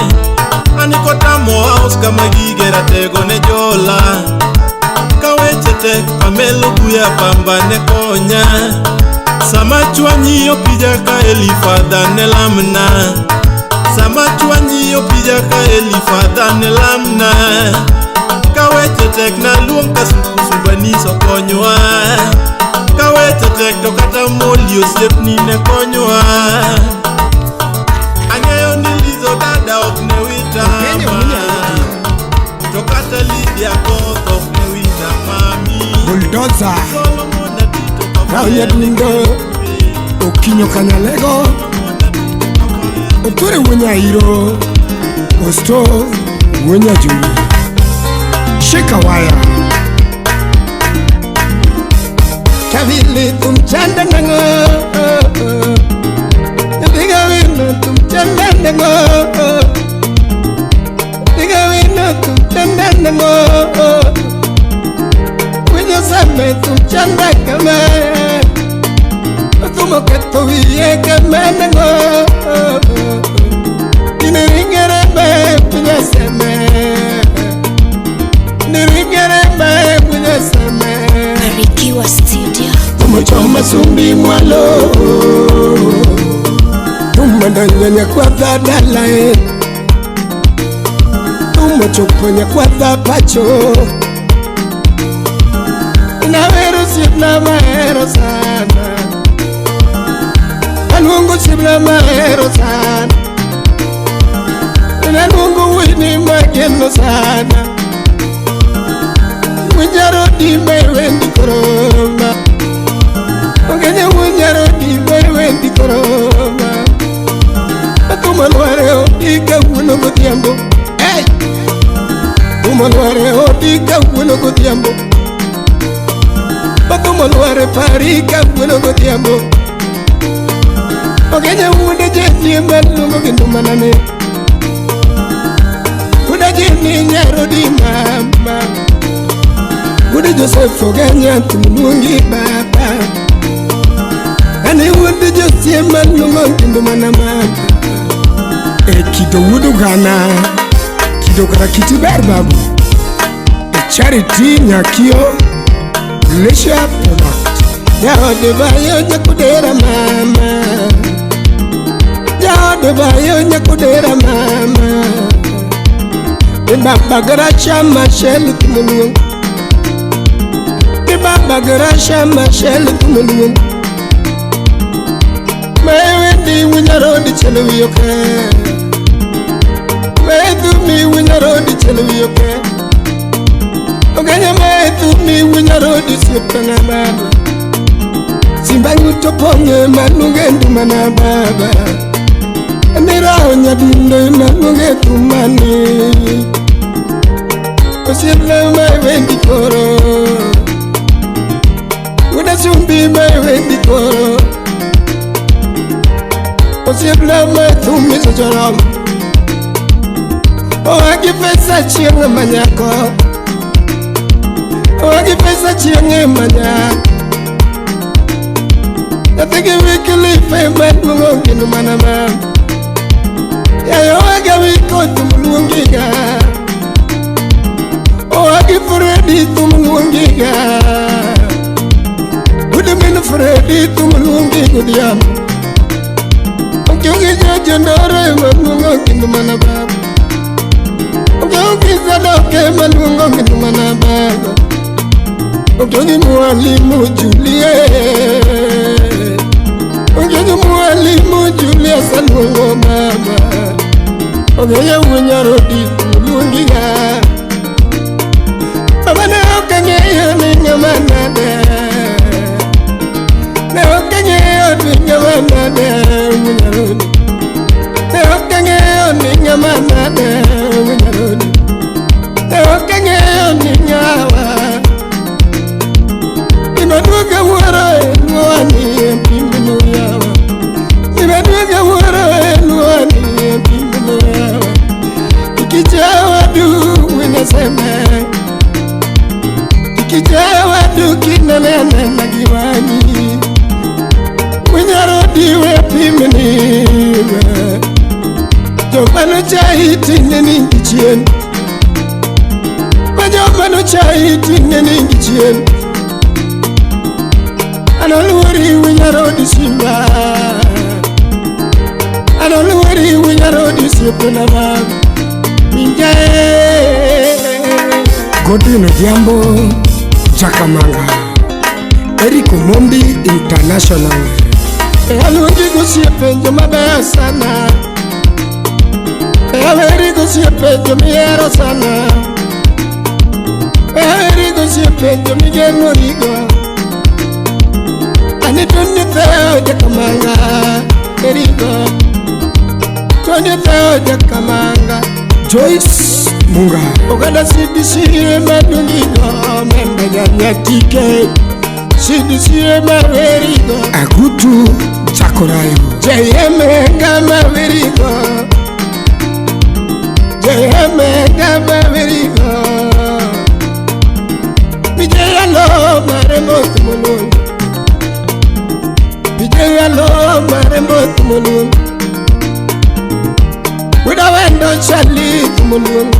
[SPEAKER 8] Aniko tamo house kama gige ratego ne jola. Kaweche tek Pamelo buya pamba ne konya. Sama chwanyi opija ka Elifadha ne lamna. Sama chwanyi opija ka Elifadha ne lamna. Kaweche tek naluong Kasuku Subaniso konywa. Kaweche tek to kata Moli osiepni ne konywa. Ang'eyo ni Lizo dada ok ne wita ma. To kata Lydia koth ok ne wita mami.
[SPEAKER 9] Bulldozer
[SPEAKER 8] Solomon Atito
[SPEAKER 9] Raunya Dundo Okinyo Kanyalego Otore Wunyairo Osto Wunyajulu Shika waya
[SPEAKER 7] Kavili tumchanda nango Diga wino tumchanda nango Diga wino tumchanda nango Winyo same tumchanda kama Tumo keto wiye kama nango Iniringere me winyo same Niringere me winyo same
[SPEAKER 10] Barikiwa Studio.
[SPEAKER 9] Tumochoma sumbi mwalo Tumadanya nyakwatha dalae Tumochopo nyakwatha pacho
[SPEAKER 7] Nawero sibna mahero sana Aluongo sibna mahero sana Naluongo wini mageno sana Winjaro di mewendi koroma Ogenya winjaro di mewendi koroma Tumalware odi kawuono godhiambo. Hey! Tumalware odi kawuono godhiambo. Tumalware pari kawuono godhiambo. Ogenya wuonde jeni maluongo gi ndumanane. Wuoda jeni nyaro di mama. Wuode Joseph Ogenya tumluongi baba. Ane wuode Josie maluongo gi ndumana mama.
[SPEAKER 9] E kido wuodo gana Kido kata kiti ber babu E Charity Nyakio Glacier Product
[SPEAKER 7] Jaode bayo nyakudera mama Jaode bayo nyakudera mama Baba gracha mashel tumuluong Baba gracha mashel tumuluong Mewendi winyaro di chelo wiyoke Medu mi winyaro di chelo wiyoke Ogenya medu mi winyaro di siepana baba Simbangu toponge malunge ndumana baba Amira nyadundo malunge tumani Osiepna mewendi koro Wuda sumbi mewendi koro Osiepna methumi sochorom Oagi pesa chieng' manyako Oagi pesa chieng' manyako Nyathi gi wikilife maluongo gino mana mama Yayo oaga wiko thum luongiga Oagi Fredi thum luongiga Wuod min Fredi thum luongi godhiambo Okiugi jojo ndore maluongo gino mana baba Okiugi Zadoke maluongo gino mana baba Okiugi mwalimu Julie Okiugi mwalimu Julius aluongo mama Ogenya wunyaro di luongiga Baba ne ok ang'eyo ni ng'ama nade Ne ok ang'eyo ni ng'ama nade wunyarodi Ne ok ang'eyo ni ng'ama nade wunyarodi Ne ok ang'eyo ni ng'awa Gima duoga wuoro e luowani e pimbino yawa Gima duoga wuoro e luowani e pimbino yawa Ikichawa du winaseme Ikichawa du kinanena giwani Winyaro diwe pimniwe
[SPEAKER 9] Jomano chai tinde ni chien. Jomano chai tinde ni chien. Analuori winyarodi simba. Analuori winyarodi siepena ma. Minjae.
[SPEAKER 11] Godwin Odhiambo Jakamanga, Eric Omondi International.
[SPEAKER 9] Aluongi gosiepe jomabeyo sana. Aweri gosiepe jomihero sana. Aweri gosiepe jomigeng'origo. Ani Tony Theo Jakamanga, Erigo. Tony Theo Jakamanga.
[SPEAKER 11] Joyce Munga.
[SPEAKER 9] Oganda CDC emaduongigo, membe janyatike. CDC emawerigo.
[SPEAKER 11] Agutu Jakorayo.
[SPEAKER 9] JM ngama werigo. JM ngama werigo. Bijayalo marembo tumuluongo. Bijayalo marembo tumuluongo. Wida wendo Charlie tumuluongo.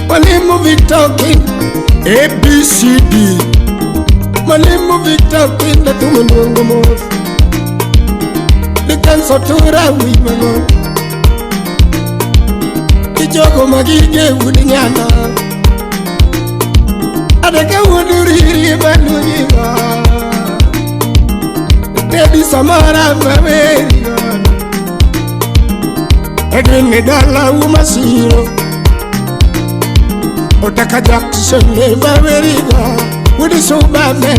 [SPEAKER 9] Mwalimu Victor King.
[SPEAKER 11] A B C D.
[SPEAKER 9] Mwalimu Victor King tumuluongo mos. Dikanso tura wimango. Ijogo magige wudi nyana. Adeke wudu riri maluongigo. Debi Samara mawerigo. Edwin Dala Umasiro. Otaka Jackson mawerigo. Wudi Subame.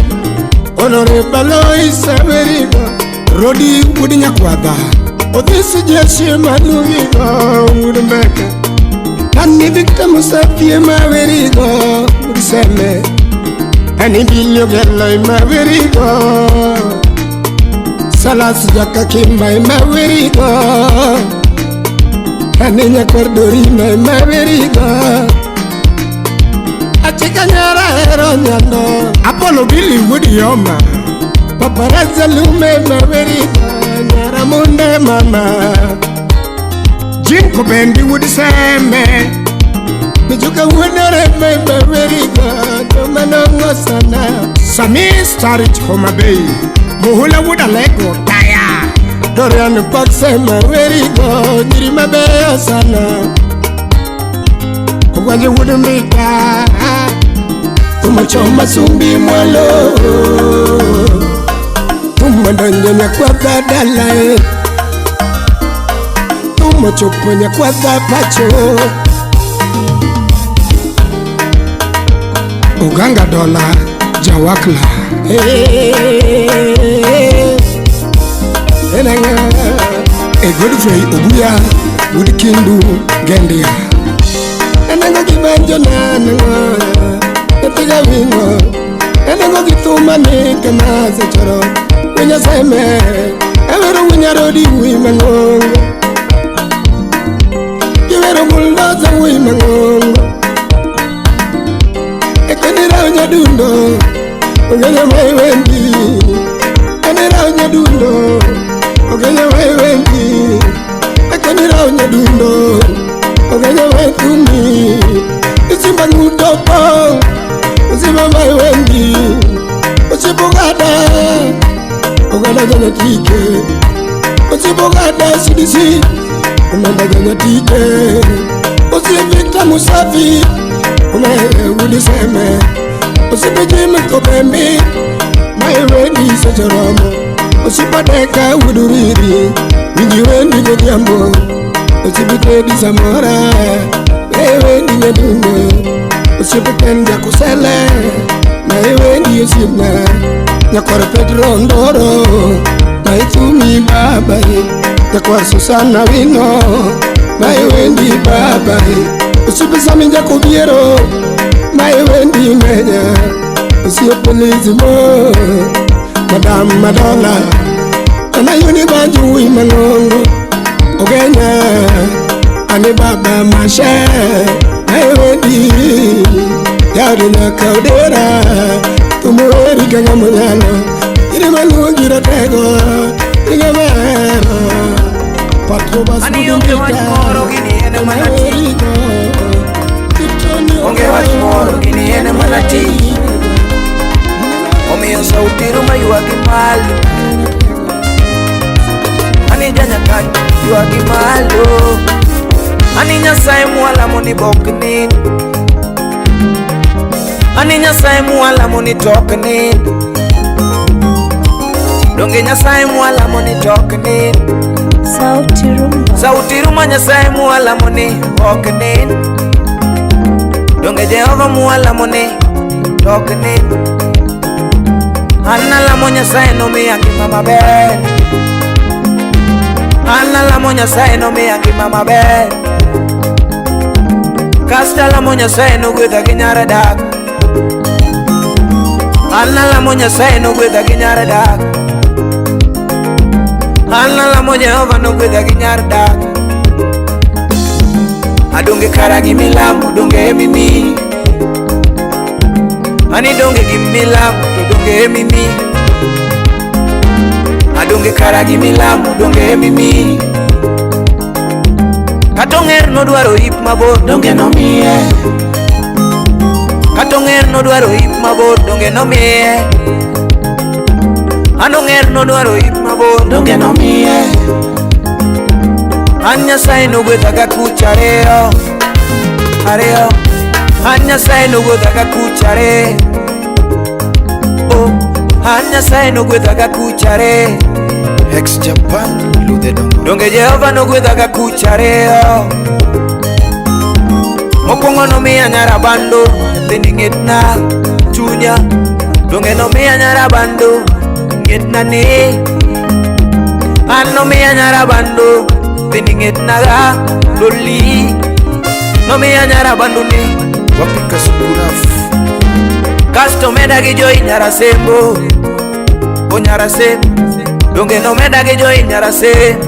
[SPEAKER 9] Honorable Lois mawerigo.
[SPEAKER 11] Rodi wudi Nyakwaba.
[SPEAKER 9] Odhisi jeshi maluongigo wudi Mbeke. Ani Victor Musafi mawerigo wudi Seme. Ani Bilio Gelo mawerigo. Salas Jakakimba mawerigo. Ani Nyakwar Dorima mawerigo. Achika nyara hero nyando.
[SPEAKER 11] Apollo Billy wudi Yoma.
[SPEAKER 9] Paparazza lume mawerigo. Nyara munde mama.
[SPEAKER 11] Jim Kobendi wudi Seme.
[SPEAKER 9] Mijuka wudere mawerigo. Jomanongo sana.
[SPEAKER 11] Sami Starich Homa Bay. Muhula wuda Lego Taya.
[SPEAKER 9] Dorian Pakse mawerigo. Nyiri mabeyo sana. Ogwanje wudu mbita. Tumachoma sumbi mwalo. Tumadonjo nyakwatha dalae. Tumachopo nyakwatha pacho.
[SPEAKER 11] Oganga Dola Jawakla. E Godfrey Obuya wudi Kindu Gendia.
[SPEAKER 9] Enengo gibanjo na nango. Etiga wingo. Enengo githuma ni kama sechoro. Winya seme. Ewero winya rodi wi mangongo. Giwero bulldozer wi mangongo. Ekonira nyadundo. Ogenya wendi. Ekonira nyadundo. Ogenya wendi. Ekonira nyadundo. Ogenya wetumi. Isimba ngudopo. Usimba wendi. Usibugada. Ogada jana tike. Usibugada CDC. Umenda jana tike. Usivicta Musafi. Ume wudi seme. Usibijimi kobembi. Maiwendi sechoromo. Usipadeka wuduriri. Winji wendi godhiambo. Usibitedi Samora. Maiwendi nyadundo. Usipikenja kusele. Maiwendi osipna. Nyakwar Pedro Ndoro. Maithumi baba. Nyakwar Susana Wino. Maiwendi baba. Usipesami Jakobiero. Maiwendi menya. Usiopelizimo. Madam Madola. Anayuni banju wimangongo. Ogenya. Ani baba mashe. Maiwendi. Yarina kaudera. Tumuweri kanga munyalo. Iri maluongi ratego. Ringa mahero. Patrobas
[SPEAKER 12] Ani onge wach moro gini en mana tich. Onge wach moro gini en mana tich. Omiyo sauti ruma ywagi malo. Ani janyakany ywagi malo. Ani Nyasaye mwalamo ni bok nind. Ani Nyasaye mwalamo ni tok nind. Donge Nyasaye mwalamo ni tok nind.
[SPEAKER 10] Sauti Rumba.
[SPEAKER 12] Sauti ruma Nyasaye mwalamo ni ok nind. Donge Jehova mwalamo ni tok nind. An alamo Nyasaye nomiya ngima maber. An alamo Nyasaye nomiya ngima maber. Kasto alamo Nyasaye nogwedha gi nyar dak. An alamo Nyasaye nogwedha gi nyar dak. An alamo Jehova nogwedha gi nyar dak. Adonge kara gi milamo donge emimi. Ani donge gi milamo to donge emimi. Adonge kara gi milamo donge emimi. Kata ong'er nodwaro ip mabor donge nomiye. Kata ong'er nodwaro ip mabor donge nomiye. An ong'er nodwaro ip mabor donge nomiye. An Nyasaye nogwedha ga kuch ariyo ariyo. An Nyasaye nogwedha ga kuch ariyo. Oh, an Nyasaye nogwedha ga kuch ariyo.
[SPEAKER 5] Ex Japan Ludhe Dongo.
[SPEAKER 12] Donge Jehova nogwedha ga kuch ariyo. Mokwongo nomiya nyarabando nyathini ng'etna chunya. Donge nomiya nyarabando ng'etna ni. An nomiya nyarabando nyathini ng'etna ga loli. Nomiya nyarabando ni.
[SPEAKER 5] Wapika sukurafu.
[SPEAKER 12] Kasto meda gi joi nyarasembo. O nyarasembo. Donge nomeda gi joi nyarasembo.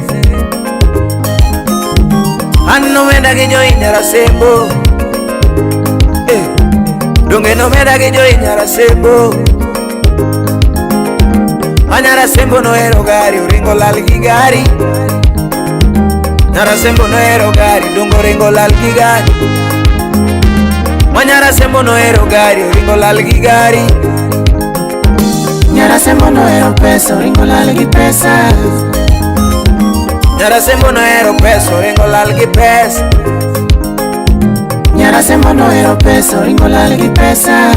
[SPEAKER 12] An nomeda gi joi nyarasembo. Eh. Donge nomeda gi joi nyarasembo. Anyarasembo nohero gari oringo lal gi gari. Nyarasembo nohero gari dongo oringo lal gi gari. Manyarasembo nohero gari oringo lal gi gari.
[SPEAKER 4] Nyarasembo nohero pesa oringo lal gi pesa.
[SPEAKER 12] Nyarasembo nohero pesa oringo lal gi pesa.
[SPEAKER 4] Nyarasembo nohero pesa oringo lal gi pesa.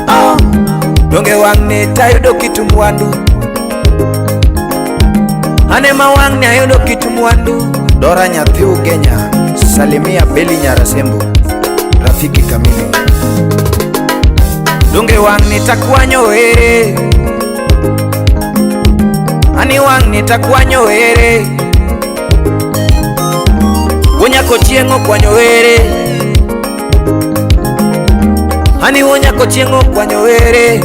[SPEAKER 12] Oh. Donge wang'ni tayudo kitu mwandu. Ane ma wang'ni ayudo kitu mwandu.
[SPEAKER 5] Dora nyathi Ugenya, salimia Beli Nyarasembo, rafiki kamili.
[SPEAKER 12] Donge wang'ni takwanyo ere. Ani wang'ni takwanyo ere. Wonyako chieng' okwanyo ere. Ani wonyako chieng' okwanyo ere.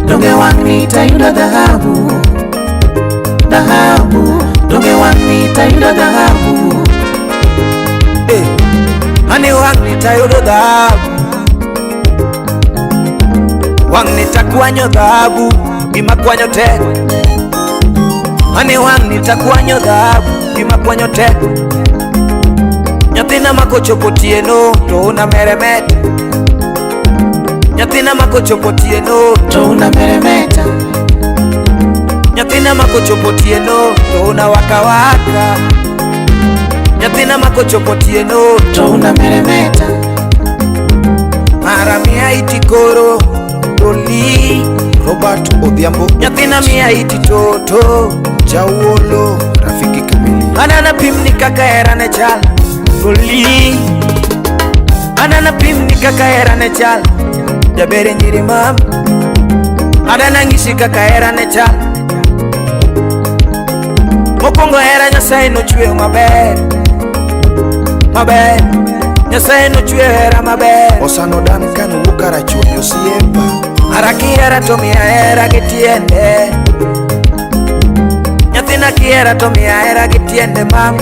[SPEAKER 4] Donge wang'ni tayudo dhahabu, dhahabu. Donge wang'ni tayudo dhahabu.
[SPEAKER 12] Eh. Ani wang'ni tayudo dhahabu. Wang'ni takwanyo dhahabu, gima kwanyo tek. Ani wang'ni takwanyo dhahabu, gima kwanyo tek. Nyathina makochopo otieno to una meremeta. Nyathina makochopo otieno
[SPEAKER 4] to una meremeta.
[SPEAKER 12] Nyathina makochopo otieno to una waka waka. Nyathina makochopo otieno
[SPEAKER 4] to una meremeta.
[SPEAKER 12] Mara mia iti koro Doli
[SPEAKER 5] Robert Odhiambo.
[SPEAKER 12] Nyathina mia iti toto
[SPEAKER 5] Jawolo rafiki kamili.
[SPEAKER 12] Anana pimni kaka hera ne chal Doli. Anana pimni kaka hera ne chal Jabere nyiri mam. Anana ng'isi kaka hera ne chal. Mokwongo hera Nyasaye nochweyo maber maber. Nyasaye nochweyo hera maber.
[SPEAKER 5] Osano Duncan wuok Karachuonyo osiepa.
[SPEAKER 12] Ara kihera to miya hera gi tiende. Nyathina kihera to miya hera gi tiende mam.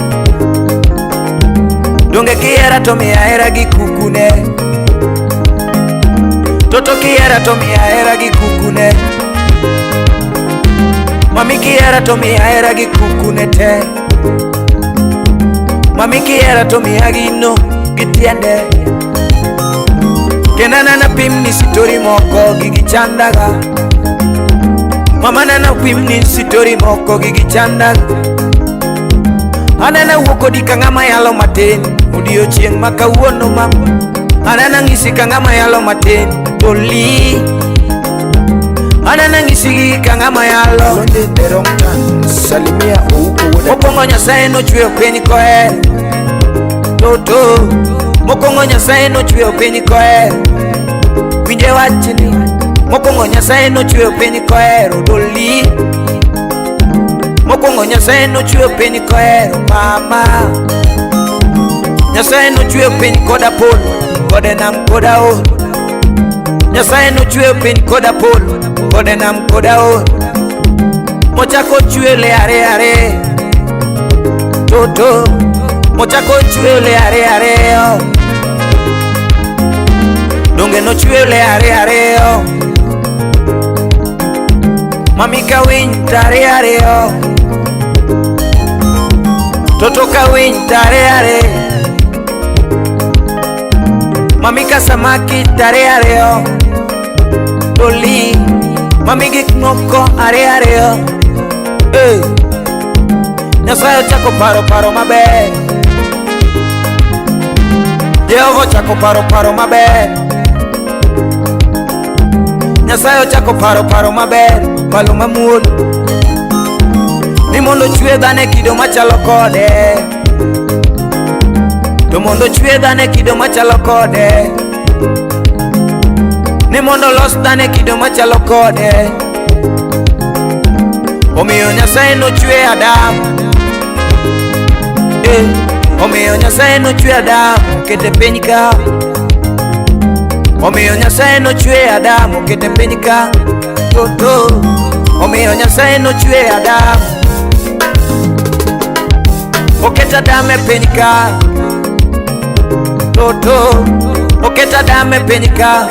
[SPEAKER 12] Donge kihera to miya hera gi kukune. Toto kihera to miya hera gi kukune. Mami kihera to miya hera gi kukune te. Mami kihera to miya gino gi tiende. Kendo anana pim ni sitori moko gigi chandaga. Mama nana pim ni sitori moko gigi chandaga. Anana wuok kodi ka ng'ama yalo matin odiochieng' ma kawuono mama. Anana ng'isi ka ng'ama yalo matin Doli. Anana ng'isi ka ng'ama yalo.
[SPEAKER 5] Londe the wrong turn. Salimia Ouko wuod
[SPEAKER 12] Mokwongo Nyasaye nochweyo piny kohero Toto. Mokwongo Nyasaye nochweyo piny kohero. Winje wachni. Mokwongo Nyasaye nochweyo piny kohero Doli. Mokwongo Nyasaye nochweyo piny kohero mama. Nyasaye nochweyo piny koda polo, kode nam koda aora. Nyasaye nochweyo piny koda polo, kode nam koda aora. Mochako chweyo le are are Toto. Mochako chweyo le are are oh. Donge nochweyo le are are oh. Mami ka winy tare are oh. Toto ka winy tare are. Mami ka samaki tare are oh. Doli. Mami gik moko are are oh. Hey. Nyasaye ochako paro paro maber. Jehova ochako paro paro maber. Nyasaye ochako paro paro maber. Palo mamuol. Ni mondo ochwe dhano e kido machalo kode. To mondo ochwe dhano e kido machalo kode. Ni mondo olos dhano e kido machalo kode. Omiyo Nyasaye nochwe Adam. Omiyo Nyasaye nochwe Adam okete piny ka. Omiyo Nyasaye nochwe Adam okete piny ka. Toto. Omiyo Nyasaye nochwe Adam. Oket Adam e piny ka. Toto. Oket Adam e piny ka.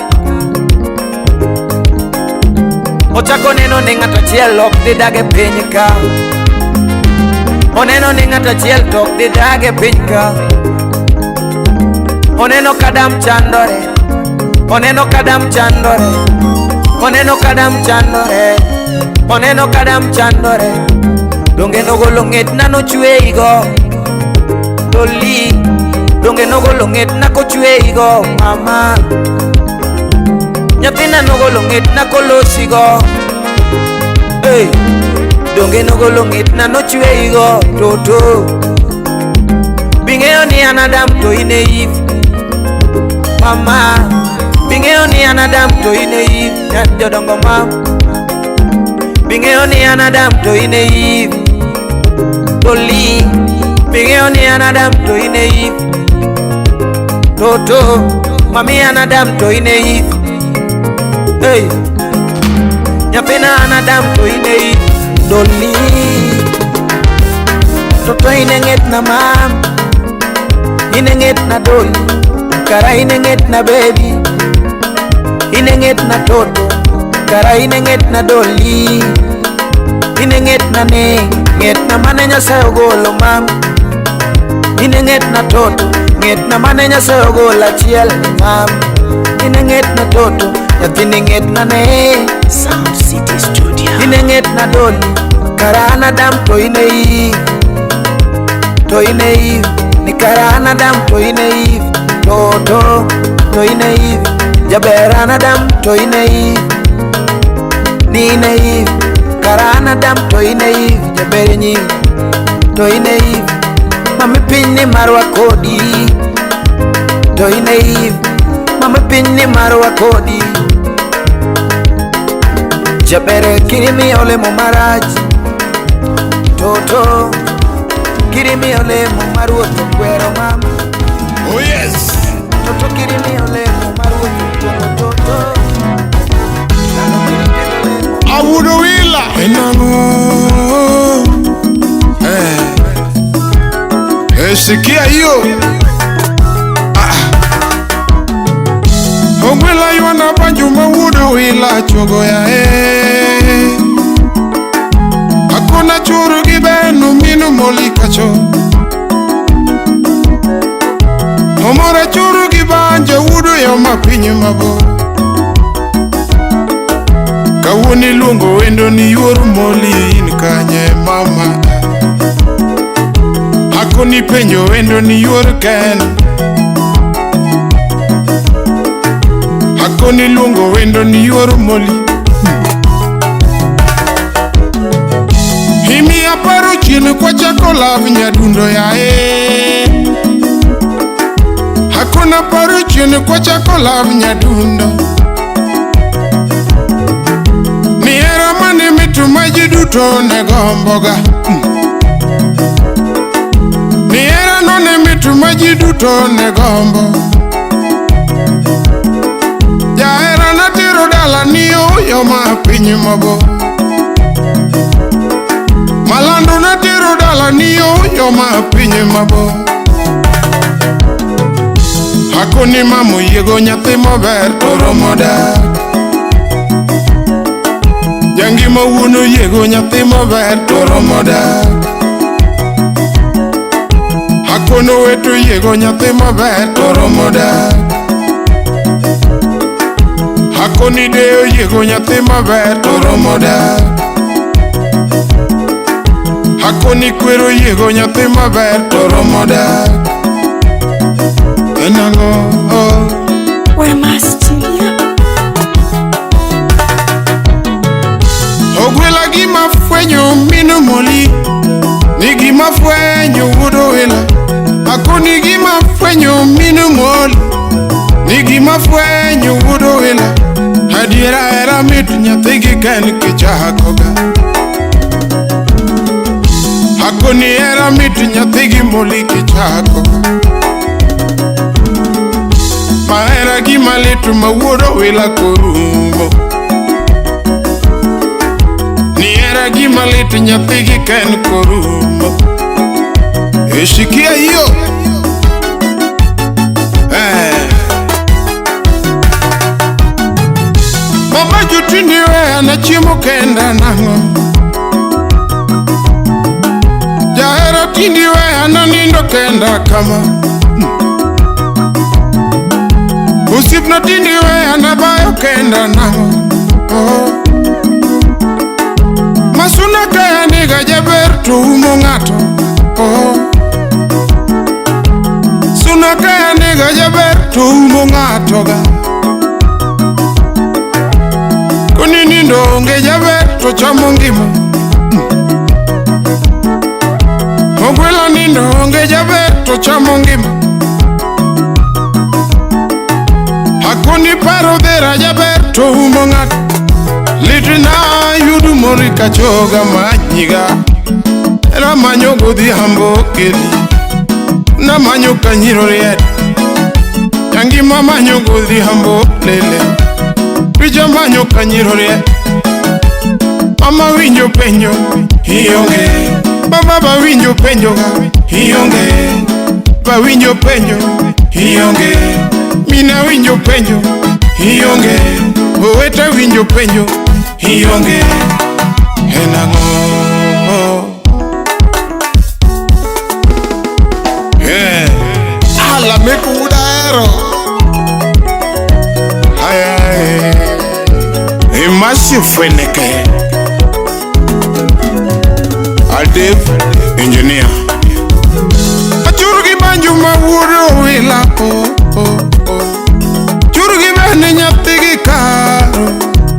[SPEAKER 12] Ochako neno ni ng'ato achiel ok dhi dag e piny ka. Oneno ni ng'ato achiel to ok dhi dag e piny ka. Oneno ka Adam chandore. Oneno ka Adam chandore. Oneno ka Adam chandore. Oneno ka Adam chandore. Donge nogolo ng'etna nochweyigo Doli. Donge nogolo ng'etna kochweyigo mama. Nyathina nogolo ng'etna kolosigo. Hey. Donge nogolo ng'etna nochweyigo Toto. Bing'eyo ni an Adam to in e Eve mama. Bing'eyo ni an Adam to in e Eve nyan jodongo mam. Bing'eyo ni an Adam to in e Eve Doli. Bing'eyo ni an Adam to in e Eve Toto. Mami an Adam to in e Eve. Hey. Nyathina an Adam to in e Eve Doli. Toto in e ng'etna mam. In e ng'etna Doli. Kara in e ng'etna baby. In e ng'etna Toto. Kara in e ng'etna Doli. In e ng'etna ne. Ng'etna mane Nyasaye ogolo mam. In e ng'etna Toto. Ng'etna mane Nyasaye ogolo achiel mam. In e ng'etna Toto. Nyathini ng'etna ne.
[SPEAKER 4] Sound City Studio.
[SPEAKER 12] In e ng'etna Doli. Kara an Adam to in e Eve. To in e Eve. Ni kara an Adam to in e Eve. Toto. To in e Eve. Jaber an Adam to in e Eve. Ni in e Eve. Kara an Adam to in e Eve. Jaber nyi. To in e Eve. Mami piny ni marwa kodi. To in e Eve. Mami piny ni marwa kodi. Jaber kirimi olemo marach Toto. Kirimi olemo maruoth okwero mama.
[SPEAKER 3] Oh yes.
[SPEAKER 12] Toto kirimi olemo maruoth okwero Toto.
[SPEAKER 3] Awuodo wila. Enango. Sikia hiyo. Ogwela ywana banjo mawuodo wila chogo ya e.
[SPEAKER 13] churu gi benu minu moli kacho. Omora churu gi banjo wudo yo mapiny mabor. Kawuono iluongo wendo ni yuor moli in kanye mama. Akoni penjo wendo ni yuor ken. Akoni luongo wendo ni yuor moli. Imiya paro chien kwachako lav nyadundo yae. Hakuna paro chien kwachako lav nyadundo. Ni hera mane mitu ma ji duto ne gomboga. Ni hera no ne mitu ma ji duto ne gombo. Jahera natero dala ni oyo ma piny mabor. Malando natero dala ni oyo ma piny mabor. Hakoni mama oyiego nyathi maber to romo dak. Jangima wuon oyiego nyathi maber to romo dak. Hakono owete oyiego nyathi maber to romo dak. Hakoni de oyiego nyathi maber to romo dak. Hakoni kwero oyiego nyathi maber to romo dak. En ang'o?
[SPEAKER 10] Wema Studio.
[SPEAKER 13] Ogwela gima fwenyo minu moli. Ni gima fwenyo wuod owila. Akoni gima fwenyo minu moli. Ni gima fwenyo wuod owila. Adiera hera mit nyathi gi ken kichakoga. Akoni hera mit nyathi gi moli kichakoga. Mahera gima lit ma wuod owila korumo. Ni hera gima lit nyathi gi ken korumo. Eshikia hiyo. Mama jutindi weya na chiemo kenda nang'o. Jahera tindi weya na nindo kenda kama. Osiepna tindi weya na bayo kenda nang'o. Oh. Masuna kaya niga jaber to umo ng'ato. Oh. Suna kaya niga jaber to umo ng'ato ga. Koni nindo onge jaber to chamo ngima. Ogwela nindo onge jaber to chamo ngima. Hakoni paro dhera jaber to umo ng'ato. Litna yudu mori kachoga manyiga. Era manyo godhiambo keli. Namanyo kanyiro riet. Jangima manyo godhiambo lele. Picha manyo kanyiro riet. Mama winjo penjo ionge. Baba ba winjo penjo ionge. Ba winjo penjo ionge. Mina winjo penjo ionge. Owete winjo penjo ionge. En ang'o? Ala meku udahero. Ay Imasi Fweneke. Adev engineer. Achuru gi banjo ma wuod owila. Oh, oh, oh. Churu gi bende nyathi gi karo.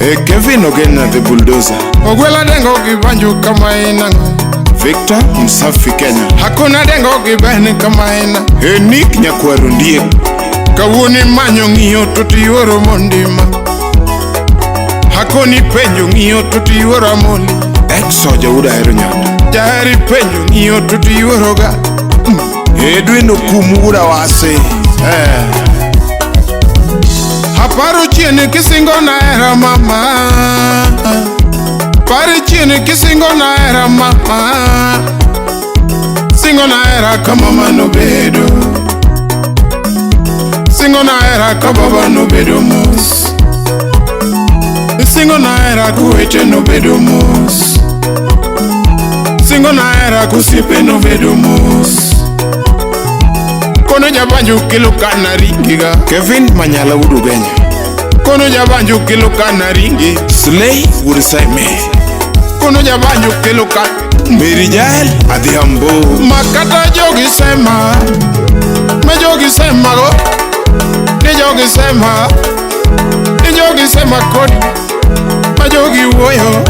[SPEAKER 3] E Kevin Ogena the bulldozer.
[SPEAKER 13] Ogwela dengo gi banjo kama en ang'o.
[SPEAKER 3] Victor Msafi Kenya.
[SPEAKER 13] Hakuna dengo gi bende kama en.
[SPEAKER 3] E Nick Nyakwaro Ndiek.
[SPEAKER 13] Kawuono imanyo ng'iyo to tiyuoro mondima. Hakoni penjo ng'iyo to tiyuoro amoli.
[SPEAKER 3] Ex soja wuod Ahero Nyanda.
[SPEAKER 13] Jaheri penjo ng'iyo to tiyuoro ga.
[SPEAKER 3] Edwin Okumu wuod Awase.
[SPEAKER 13] Aparo chien kisingo na hera mama. Paro chien kisingo na hera mama. Singo na hera kama mama nobedo. Singo na hera ka baba nobedo mos. Singo na hera kuwete nobedo mos. Singo na hera kosiepe nobedo mos. Kono jabanjo kelo kana ringiga. Kevin Manyala wuod Ugenya. Kono jabanjo kelo kana ringi. Slay wuod Saime. Kono jabanjo kelo ka Mary Jael Adhiambo. Makata jogi sema. Me jogi sema go. Ni jogi sema. Ni jogi sema kodi. Ma jogi wuoyo.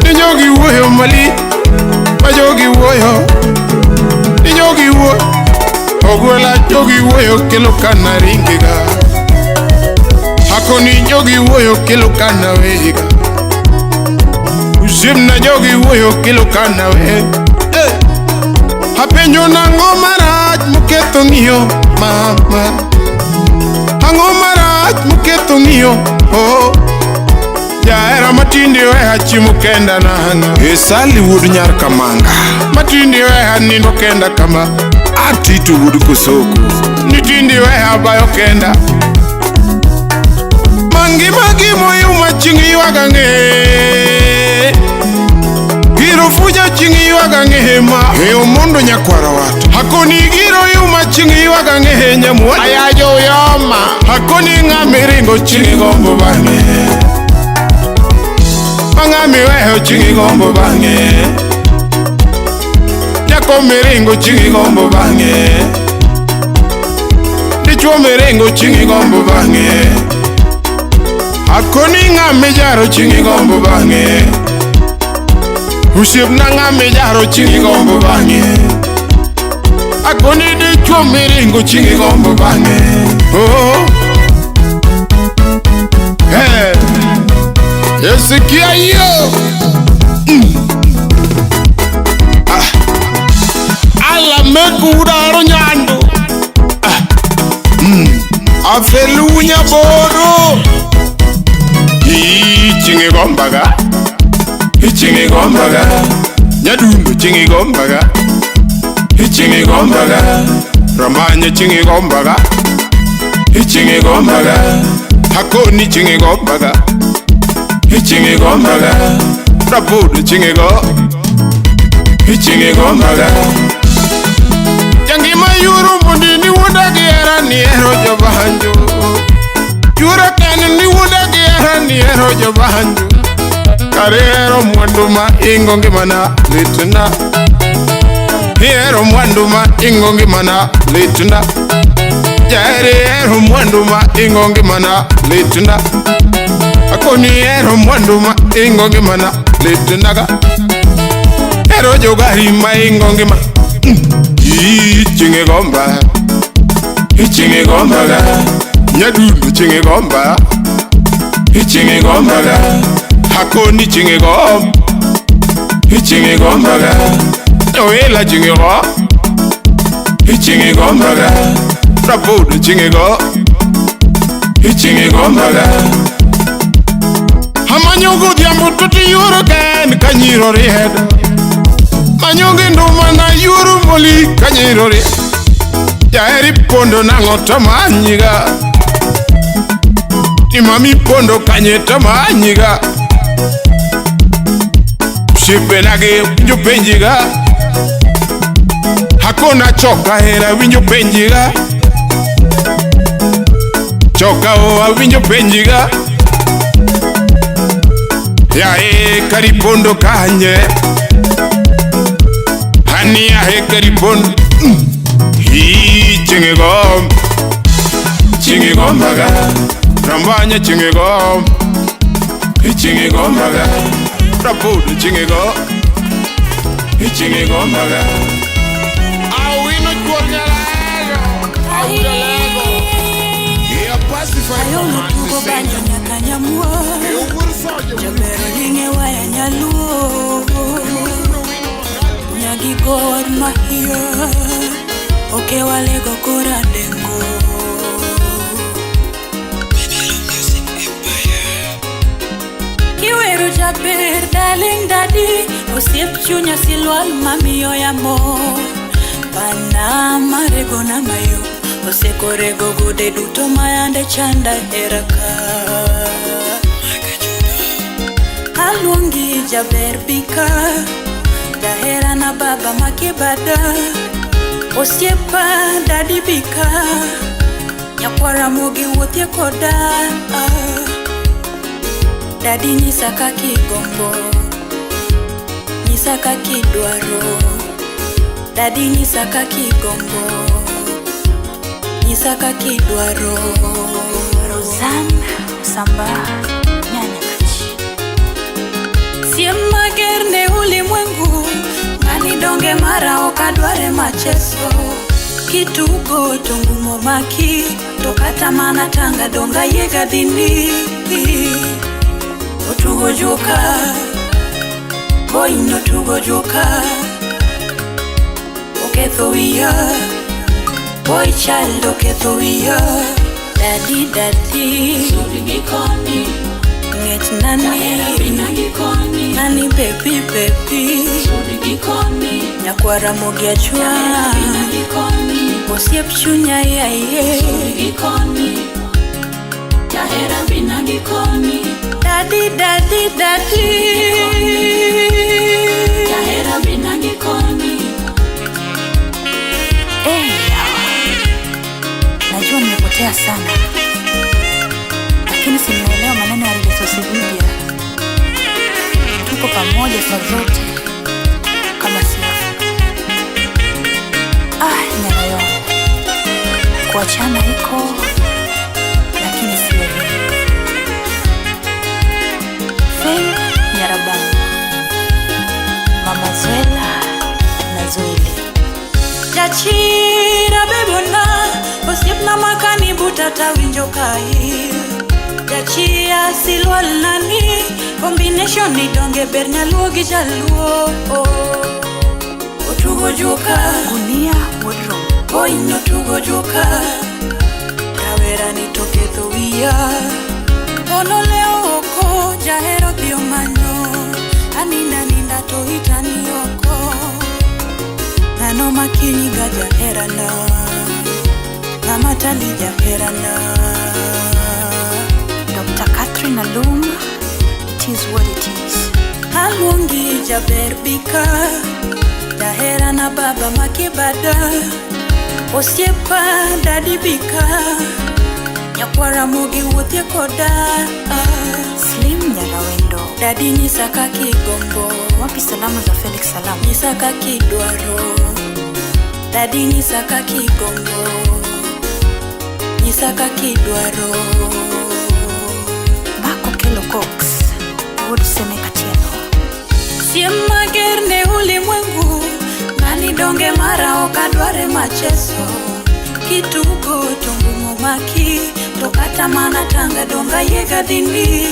[SPEAKER 13] Ni jogi wuoyo mali. Ma jogi wuoyo. Ni jogi wuoyo. Ogwela jogi wuoyo kelo kana ringiga. Hakoni jogi wuoyo kelo kana wega. Usimna jogi wuoyo kelo kana we. Apenjo nang'o marach moketho ng'iyo mama. Ang'o marach moketho ng'iyo oh. Jahera matinde oheha chiemo kenda nang'a. Esali wuod nyar Kamanga. Matinde oheha nindo kenda kama. Atito wuod Kosoko. Nitinde oheha bayo kenda. Mangima gimoyuma chieng' ywaga ng'e. Giro fuja chieng' ywaga ng'e ma. E omondo nyakwara wato. Hakoni giro yuma chieng' ywaga ng'e nyamwa. Ayajo yoma. Hakoni ng'ama ringo chieng' gombo bang'e. Ng'ama iweyo chieng' gombo bang'e. Nyako miringo chieng' gombo bang'e. Dichuo miringo chieng' gombo bang'e. Akoni ng'ama ijaro chieng' gombo bang'e. Osiepna ng'ama ijaro chieng' gombo bang'e. Akoni dichuo miringo chieng' gombo bang'e. Oh. Hey. Yesikia hiyo. Ala mekudaro nyando. Afelunya boro. Ichinge gombaga. Ichinge gombaga. Nyadundo chinge gombaga. Ichinge gombaga. Ramanya chinge gombaga. Ichinge gombaga. Hakoni chinge gombaga. Ichinge gombaga. Rabudu chinge go. Ichinge gombaga. Jangima yuru mundini wuda gera ni ero jobanjo. Yura ken ni wuda gera ni ero jobanjo. Karero mwandu ma ingo ngimana litna. Ero mwandu ma ingo ngimana litna. Jaere ero mwandu ma ingo ngimana litna. Akoni ero mwandu ma ingo ngimana litnaga. Ero jogari ma ingo ngima. Ichinge gomba. Ichinge gombaga. Nyadundo chinge gomba. Ichinge gombaga. Hakoni chinge gom. Ichinge gombaga. Oela chinge go. Ichinge gombaga. Rabudu chinge go. Ichinge gombaga. Amanyogo dhiambo toti yuro ken kanyiro riedo. Manyonge nduma na yuro moli kanyiro rie. Jaheri pondo nang'o to manyiga. Ni mami pondo kanye to manyiga. Osiepena gi winjo penjiga. Hakona choka hera winjo penjiga. Choka o awinjo penjiga. Yae karipondo kanye. Hani yae karipondo. Chinge gom. Chinge gombaga. Rambanya chinge gom. Chinge gombaga. Rabudu chinge go. Chinge gombaga. Awino chuor nyalego. Awujalego.
[SPEAKER 6] Ayolo tugo banjo nyaka nyamuo. Jabero nyinge waya nyaluo. Nyagi gor mahia. Oke walego kora dengo. Kiwero jaber darling daddy. Osiep chunya silwal mamiyo yamo. Pana marego na mayo. Osekorego gode duto mayande chanda heraka. Aluongi jaber bika. Jahera na baba makibada osiepa dadi bika nyakwara mogi wuothie koda. Dadi nyisa kaka igombo, nyisa kaka idwaro. Dadi nyisa kaka igombo, nyisa kaka idwaro.
[SPEAKER 14] Rosanne Samba Nyanyakachi.
[SPEAKER 6] Siem mager ne ulimwengu, ng'ani donge mara ok adware macheso. Kitugo to ngumo maki, to kata mana tanga donga yiega dhini. Otugo joka, boy notugo joka, oketho wiya, boy child oketho wiya. Daddy daddy,
[SPEAKER 15] Sudi gi koni,
[SPEAKER 6] ng'ech nani,
[SPEAKER 15] Jahera bina gi koni,
[SPEAKER 6] nani baby baby,
[SPEAKER 15] Sudi gi koni,
[SPEAKER 6] nyakwara mogi achwa,
[SPEAKER 15] Jahera bina gi koni,
[SPEAKER 6] osiep chunya yaye,
[SPEAKER 15] Sudi gi koni, Jahera bina gi koni,
[SPEAKER 6] Daddy daddy daddy,
[SPEAKER 15] Jahera bina gi koni.
[SPEAKER 14] Hey, yawa. Najua nimepotea sana, lakini si mnaelewa maneno ya relationship media. Tuko pamoja saa zote kama siafu. Ah, Nyarayo, kuachana iko lakini sio hivi. Faith Nyarabang, Mama Zwela na Zweli.
[SPEAKER 6] Jachira bebona, osiepna makani buta tawinjo kai. Jachia silwal nani, combination ni donge ber nyaluo gi jaluo. Otugo joka,
[SPEAKER 14] Gunia Wardrobe.
[SPEAKER 6] Boy notugo joka, rawera ni to ketho wiya. Ono leo oko, jahero dhi omanyo, aninda ninda to itani oko. Ng'ano makinyi ga jaherana, ng'ama tali jaherana.
[SPEAKER 14] Dr. Catherine Alum, it is what it is.
[SPEAKER 6] Aluongi jaber bika, jahera na baba makibada, osiepa dadi bika, nyakwara mogi wuothie koda.
[SPEAKER 14] Slim Nyarawendo,
[SPEAKER 6] Dadi nyisa kaka igombo,
[SPEAKER 14] wapi salamu za Felix Salamu?
[SPEAKER 6] nyisa kaka idwaro. Dadi nyisa kaka igombo, nyisa kaka idwaro.
[SPEAKER 14] Bako Kelo Cox, Wuod Seme Katieno.
[SPEAKER 6] Siem mager ne ulimwengu, ng'ani donge mara ok adware macheso. Kitugo to ngumo maki, to kata mana tanga donga yiega dhini.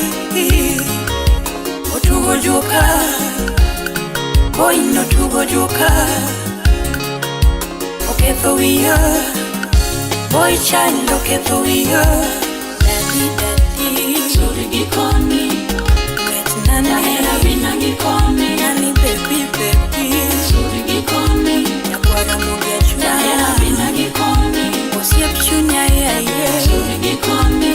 [SPEAKER 6] Otugo joka, boy notugo joka, oketho wiya, boy child oketho wiya. Daddy daddy,
[SPEAKER 15] Sudi gi koni,
[SPEAKER 6] ng'ech nani,
[SPEAKER 15] Jahera bina gi koni,
[SPEAKER 6] nani baby baby,
[SPEAKER 15] Sudi gi koni,
[SPEAKER 6] nyakwara mogi achwa,
[SPEAKER 15] Jahera bina gi koni,
[SPEAKER 6] osiep chunya yaye,
[SPEAKER 15] Sudi gi koni,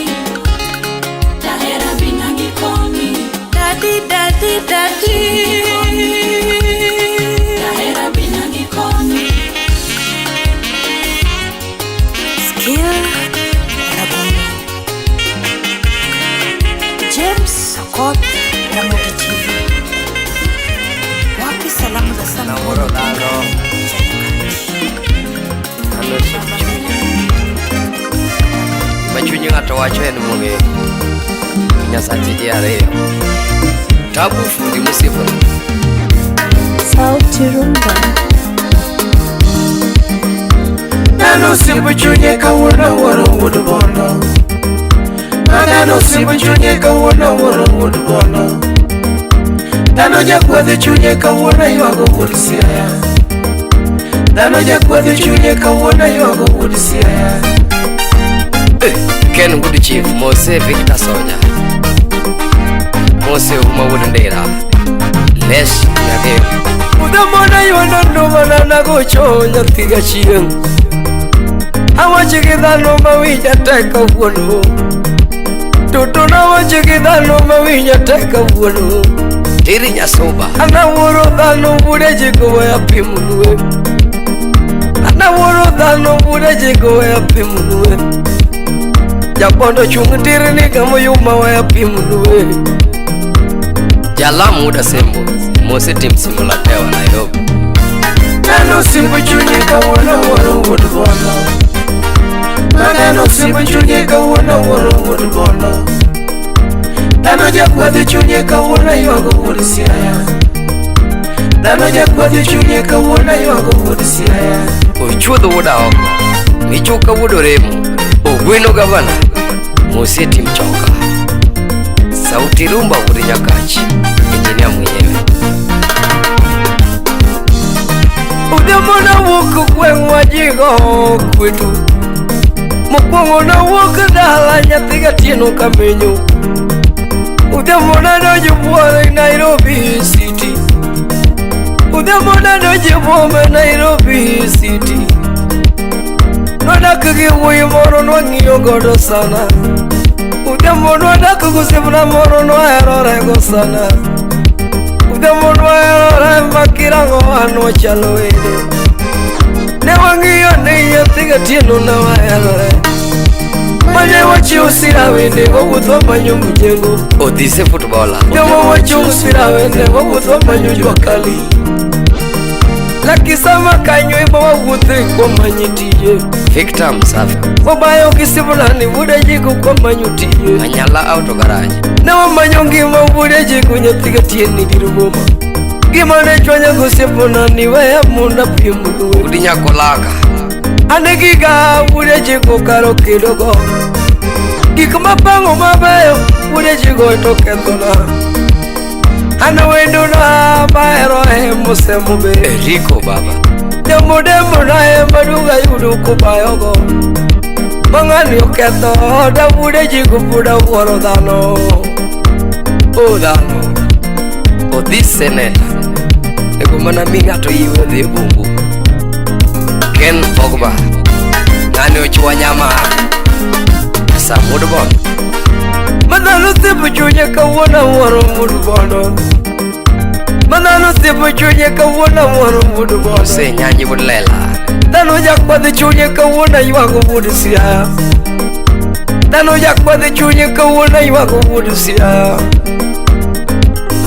[SPEAKER 15] Jahera bina gi koni,
[SPEAKER 6] Daddy daddy daddy,
[SPEAKER 15] Jahera bina gi koni.
[SPEAKER 14] Skill Rabuno. James Okoth, Ramogi TV. Wapi salamu za Sam
[SPEAKER 12] Nawuoro dhano. Dhano osiep chunya. Gima chuny ng'ato wacho en mong'eyo. Nyasache ji ariyo. Tabu fundi mosiepona.
[SPEAKER 10] Sauti Rumba.
[SPEAKER 3] Dhano osiep chunye kawuono wuoro wuod bondo. Dhano osiep chunye kawuono wuoro wuod bondo. Dhano jakwadh chunye kawuono ywago wuod Siaya. Dhano jakwadh chunye kawuono ywago wuod Siaya.
[SPEAKER 12] Ken Good Chief, Mose Victor Soja. Mose Uma wuod Ndera. Les Nyageo.
[SPEAKER 16] Mudhamona yuono ndumana nagocho nyathi gachieng'. Awacho gi dhano ma winja tek kawuono. Toto nawacho gi dhano ma winja tek kawuono. Tiri Nyasuba. Anawuoro dhano wuode jigo weya pimnue. Anawuoro dhano wuode jigo weya pimnue. Jabondo chung' tir ni gamo yuma weya pimnue.
[SPEAKER 17] Jalamu Uda Sembo, Mose Tim Simulatewa Nairobi.
[SPEAKER 3] Neno simbo chunye kawuono wuoro wuod bondo. Neno simbo chunye kawuono wuoro wuod bondo. Dhano jakwadh chunye kawuono ywago wuod Siaya. Dhano jakwadh chunye kawuono ywago wuod Siaya.
[SPEAKER 17] Ochuodho wuod Aoko, Michuka wuod Oremo, Ogweno gavana, Mose Tim Choka. Sauti Rumba wuod Nyakach, engineer mwenyewe.
[SPEAKER 16] Odhiambo nawuok gweng' wajigo kwetu. Mokwongo nawuok dala nyathi gatieno kamenyo. Odhiambo nadonjo buore Nairobi City. Odhiambo nadonjo boma Nairobi City. Nwadak gi wuoyi moro nwang'iyo godo sana. Odhiambo nwadak gosiepna moro nwaherorego sana. Odhiambo nwaherore makirango wan wachalo wede. Ne wang'iyo ni nyathi gatieno ne waherore. Mane wachiwo sira wende wawuotho wamanyo mjengo.
[SPEAKER 17] Odhise footballer.
[SPEAKER 16] Odhiambo wachiwo sira wende wawuotho wamanyo jua kali. Lakisama kanyo ema wawuothe kwamanyo tije.
[SPEAKER 17] Victor Msafi.
[SPEAKER 16] Wabayo kisiepna wuod Ajigo kwamanyo tije.
[SPEAKER 17] Manyala Auto Garage.
[SPEAKER 16] Ne wamanyo ngima wuod Ajigo nyathi gatieno dir boma. Gima ne chwanya gosiepna ni weya mondo apiem luwe.
[SPEAKER 17] Udi Nyakolaka.
[SPEAKER 16] Ane giga wuod Ajigo karo kedogo. Gik mapango mabeyo wuod Ajigo to kethona. An wendona mahero hemo semo be.
[SPEAKER 17] Eriko baba.
[SPEAKER 16] Demo demo na ema duga yudo kubayogo. Mang'ani oketho oda wuod Ajigo pod awuoro dhano. O dhano.
[SPEAKER 17] Odhi seneta. Ego mana mi ng'ato yiwe odhi e bungu. Ken Pogba. Ng'ani ochwa nyama. Sam wuod Bondo.
[SPEAKER 16] Madhano osiepo chunye kawuono awuoro wuod Bondo. Madhano osiepo chunye kawuono awuoro wuod Bondo.
[SPEAKER 17] Mose Nyanji wuod Lela.
[SPEAKER 16] Dhano jakwadh chunye kawuono aywago wuod Siaya. Dhano jakwadh chunye kawuono aywago wuod Siaya.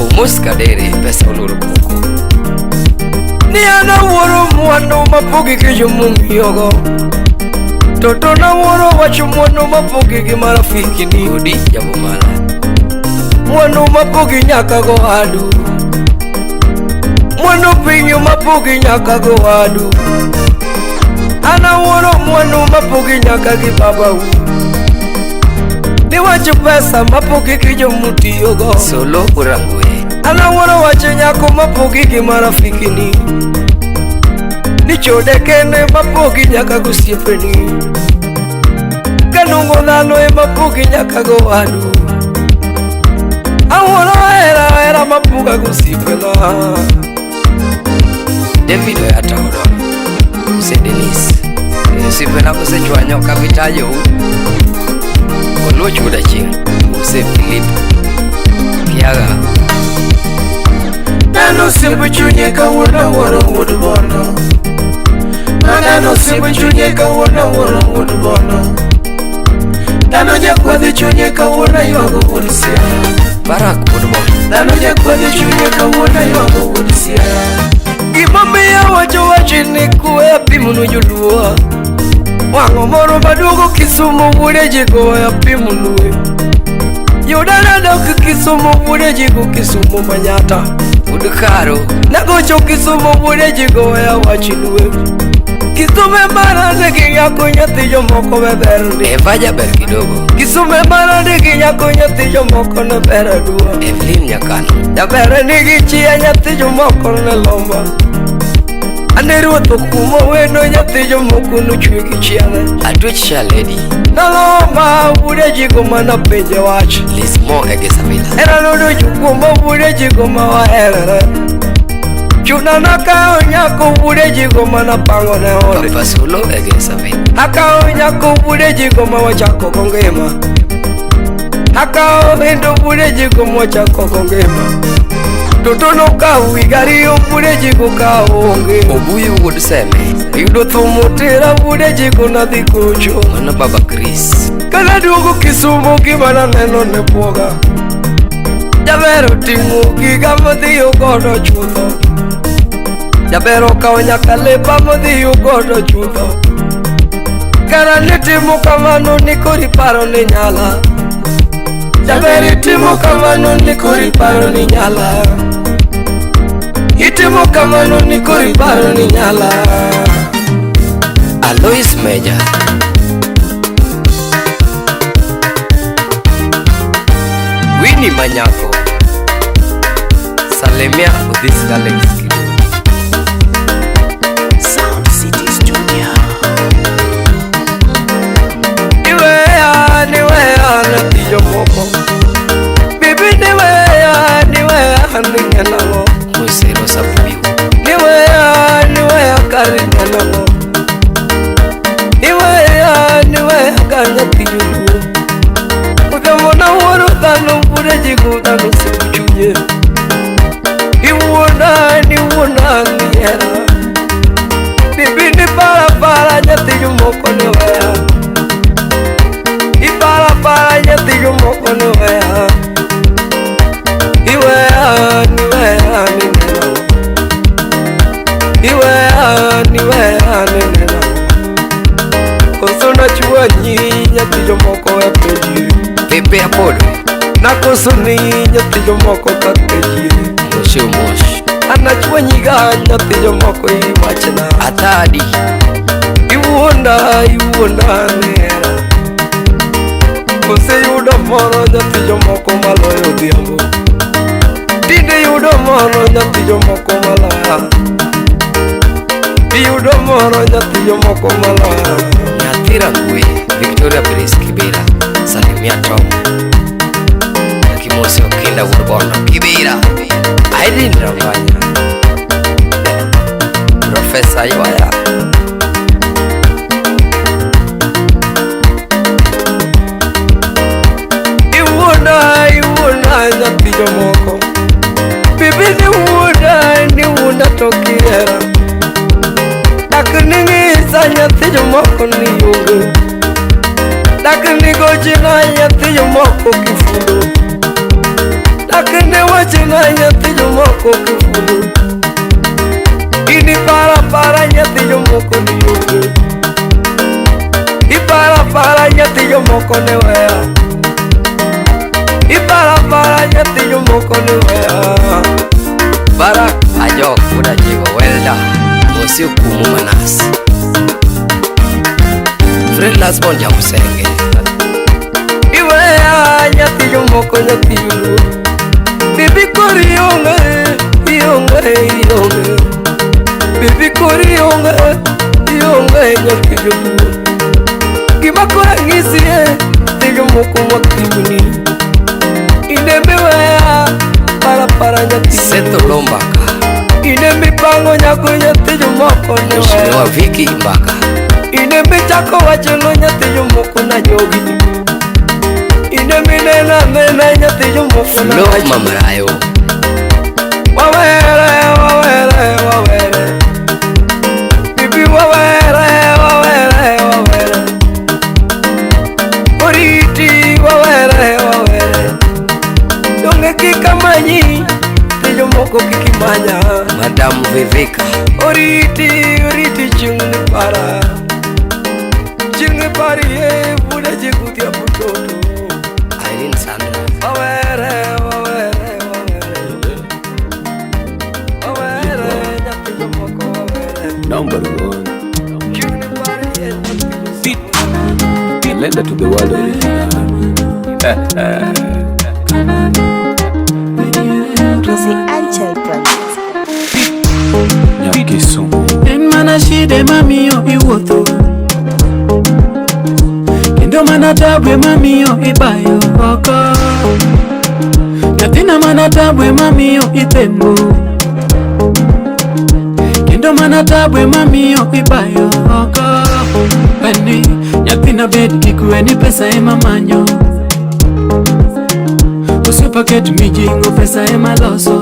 [SPEAKER 17] Omos Kadere pesa oloro koko.
[SPEAKER 16] Ni an awuoro mwandu mapogi gi jomong'iyogo. Toto nawuoro wach mwandu mapogi gi marafiki ni.
[SPEAKER 17] Odi Jabomala.
[SPEAKER 16] Mwandu mapogi nyaka go adu. Mwandu piny mapogi nyaka go adu. An awuoro mwandu mapogi nyaka gi babau. Niwach pesa mapogi gi jomutiyogo.
[SPEAKER 17] Solo Urangwe.
[SPEAKER 16] An awuoro wach nyako mapogi gi marafiki ni. Ni chode kende mapogi nyaka gosiepeni. Kanungo dhano ema pogi nyaka go adu. Awuoro hera hera mapoga gosiepena.
[SPEAKER 17] David Oyata Odoro. Mose Denis. Osiepena mosechwanyo ok abi tajou. Oluoch wuod Achieng'. Mose Philip Kiaga.
[SPEAKER 3] Dhano osiepo chunye kawuono awuoro wuod Bondo. Dhano osiepo chunye kawuono awuoro wuod Bondo. Dhano jakwadh chunye kawuono aywago wuod Siaya.
[SPEAKER 17] Barak wuod Bondo.
[SPEAKER 3] Dhano jakwadh chunye kawuono aywago wuod Siaya.
[SPEAKER 16] Gimomiyo awacho wachni kuwe apimonu joluo. Wang'o moro maduogo Kisumu wuod Ajigo weya apimonu. Yudana dok Kisumu wuod Ajigo Kisumu Manyata.
[SPEAKER 17] Wuod Karo.
[SPEAKER 16] Nagocho Kisumu wuod Ajigo weya wachnue. Kisume mara nigi nyako nyathi jomoko be ber ndi.
[SPEAKER 17] Eva jaber kidogo.
[SPEAKER 16] Kisume mara nigi nyako nyathi jomoko ne ber aduwa.
[SPEAKER 17] Evelyn Nyakano.
[SPEAKER 16] Jaber nigi chia nyathi jomoko ne lomba. Ane ruoth okumo wendo nyathi jomoko nochwe gi chiane.
[SPEAKER 17] Atwech Sha Lady.
[SPEAKER 16] Nalomba wuod Ajigo mana penje wach.
[SPEAKER 17] Lismo Egesavila.
[SPEAKER 16] Hera nodonjo kuoma wuod Ajigo ma waherore. Chuna nakawo nyako wuod Ajigo mana pango ne ode.
[SPEAKER 17] Papa Solo Egesavila.
[SPEAKER 16] Akawo nyako wuod Ajigo ma wachako go ngima. Akawo wendo wuod Ajigo ma wachako go ngima. Toto nokawo higa ariyo bude jigo kaonge.
[SPEAKER 17] Obuyu wuod Seme.
[SPEAKER 16] Yudo thum otera bude jigo nadhi kocho.
[SPEAKER 17] Mano baba Chris.
[SPEAKER 16] Kana duogo Kisumo gima naneno ne bwoga. Jaber oting'o giga modhiyo godo chutho. Jaber okawo nyaka lepa modhiyo godo chutho. Kara nitimo kamano ni kori paro ni nyala. Jaber itimo kamano ni kori paro ni nyala. Itimo kamano ni kori paro ni nyala.
[SPEAKER 17] Alois Meja. Winnie Manyako. Salimia Odhis Alex Kido.
[SPEAKER 4] Sound City Studio.
[SPEAKER 16] Niweya, niweya nyathi jomoko. Bibi niweya, niweya ningenang'o.
[SPEAKER 17] Mosero Sabuyu.
[SPEAKER 16] Niweya, niweya kar ingenang'o. Niweya, niweya kar nyathi joluo. Odhiambo nawuoro dhano bude jigo dhano siko chunye. Iwuona, niwuona nihera. Bibi ni parapara nyathi jomoko niweya. Iparapara nyathi jomoko niweya. Iweya, niweya ninenang'o. Iweya, niweya ninenang'o. Koso nachwanyi nyathi jomoko e penji.
[SPEAKER 17] Pepe Apodo.
[SPEAKER 16] Nakoso ni nyathi jomoko kaka jie.
[SPEAKER 17] Moshe Mosh.
[SPEAKER 16] Anachwanyiga nyathi jomoko iwachna.
[SPEAKER 17] Atadi.
[SPEAKER 16] Iwuonda, iwuonda nihera. Koseyudo moro nyathi jomoko maloyo odhiambo. Tinde yudo moro nyathi jomoko maloya. Iyudo moro nyathi jomoko maloya.
[SPEAKER 17] Nyathi Rangwe, Victoria Grace Kibera. Salimia Tom. Yakimose Okinda wuod Bondo Kibera. Irene Rangwanya. Profesa Ywaya.
[SPEAKER 16] Iwuonda, iwuonda nyathi jomoko. Bibi niwuonda, niwuonda to kihera. Dak ning'isa nyathi jomoko ni onge. Dak nigochna nyathi jomoko kifundo. Dak niwachna nyathi jomoko kifundo. In iparapara nyathi jomoko ni onge. Iparapara nyathi jomoko ne weya. Iparapara nyathi jomoko ne weya.
[SPEAKER 17] Barak Ajok wuod Ajigo Welda. Mosi Okumu Manas. Fred Lasbon Jausenge.
[SPEAKER 16] Iweya nyathi jomoko nyathi joluo. Bibi kori onge, ionge, ionge. Bibi kori onge, ionge nyathi joluo. Gima koro ang'isi e nyathi jomoko mwaktimni. Ine miweya parapara nyathi
[SPEAKER 17] Setho Lombaka.
[SPEAKER 16] Ine mipango nyako nyathi jomoko ne weya.
[SPEAKER 17] Mheshimiwa Vicky Mbaka.
[SPEAKER 16] Ine michako wachono nyathi jomoko na jogi. Ine minena nena nyathi jomoko na
[SPEAKER 17] Flo
[SPEAKER 16] wacho.
[SPEAKER 17] Mamrayo.
[SPEAKER 16] Wawere, wawere, wawere. Bibi wawere, wawere, wawere. Oriti wawere, wawere. Donge kikamanyi nyathi jomoko kikimanya.
[SPEAKER 17] Madam Viveka.
[SPEAKER 16] Oriti, oriti chieng' ni para. Chieng' ni pari e bude jikutia putoto.
[SPEAKER 17] Irene Sandra.
[SPEAKER 16] Wawere, wawere, wawere. Wawere nyathi jomoko wawere.
[SPEAKER 18] Number one.
[SPEAKER 16] Chieng' ni pari e nyathi jomoko.
[SPEAKER 18] Lenda to the world original.
[SPEAKER 14] Rosie Angel Project.
[SPEAKER 18] Nyakisumu.
[SPEAKER 19] En mana shide mamiyo iwuotho. Kendo mana tabu mamiyo ibayo oko. Nyathina mana tabu mamiyo ithembo. Kendo mana tabu mamiyo ibayo oko. Ani nyathina bed gi kwe ni pesa ema manyo. Osiepa ket mijing'o pesa ema loso.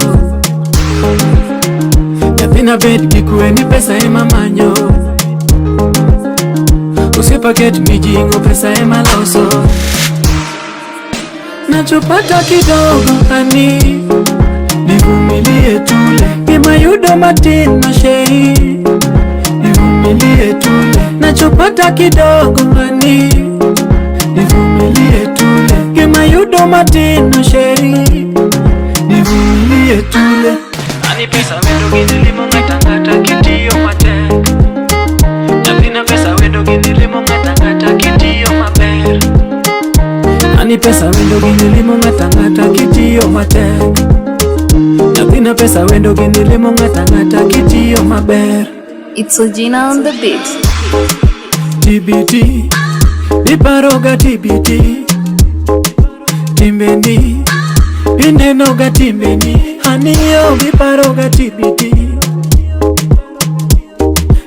[SPEAKER 19] Nyathina bed gi kwe ni pesa ema manyo. Osiepa ket mijing'o pesa ema loso. Nachopata kidogo ani nivumilie tule. Gima yudo matin no sheri nivumilie tule. Nachopata kidogo ani nivumilie tule. Gima yudo matin no sheri nivumilie tule. Ani pesa wendo ginilimo ng'ata ng'ata kitiyo matek. Nyathina pesa wendo ginilimo ng'ata ng'ata kitiyo maber. Ani pesa wendo ginilimo ng'ata ng'ata kitiyo matek. Nyathina pesa wendo ginilimo ng'ata ng'ata kitiyo maber.
[SPEAKER 20] It's Ojina on the beat.
[SPEAKER 19] TBT, iparoga TBT. Timbeni, inenoga timbeni. Aniyo biparoga TBT.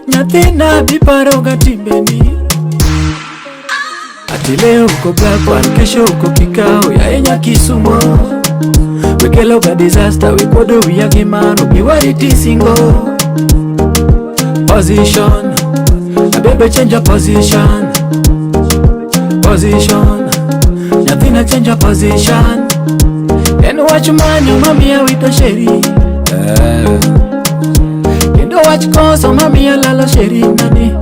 [SPEAKER 19] Nyathina biparoga timbeni. Ati leo uko Black One, kesho uko kikao ya enya Kisumo. Wikeloga disaster, wikuodo wiya gi maro, biwariti singo. Position, abebe change your position. Position, nyathina change your position. En wach manyo mamiya wito sheri. Kendo wach koso mamiya lalo sheri nani.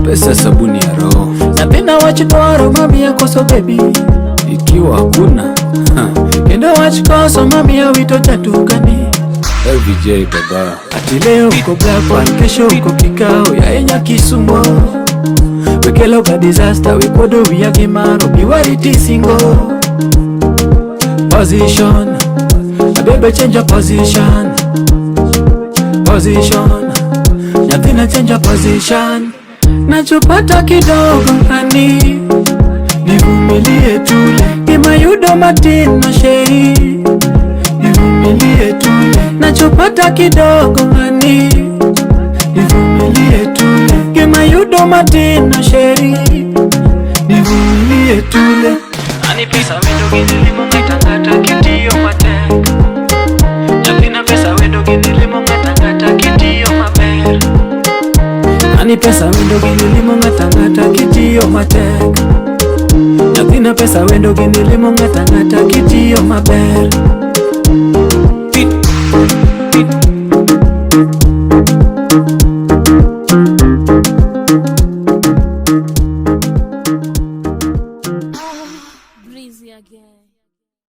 [SPEAKER 18] Pesa sabuni ya roho.
[SPEAKER 19] Nyathina wach dwaro mamiya koso baby.
[SPEAKER 18] Ikiwa hakuna
[SPEAKER 19] Kendo wach koso mamiya wito jatukani.
[SPEAKER 18] LVJ baba.
[SPEAKER 19] Ati leo uko Black One, kesho uko kikao ya enya Kisumo. Wikeloga disaster, wikuodo wiya gi maro, biwariti singo. Position, abebe change your position. Position, nyathina change your position. Nachopata kidogo ani nivumilie tule. Gima yudo matin no sheri nivumilie tule. Nachopata kidogo ani nivumilie tule. Gima yudo matin no sheri nivumilie tule. Ani pesa wendo ginilimo ng'ata ng'ata kitiyo matek. Nyathina pesa wendo ginilimo ng'ata ng'ata kitiyo maber. Ani pesa wendo ginilimo ng'ata ng'ata kitiyo matek. Nyathina pesa wendo ginilimo ng'ata ng'ata kitiyo maber.
[SPEAKER 20] Breezy again.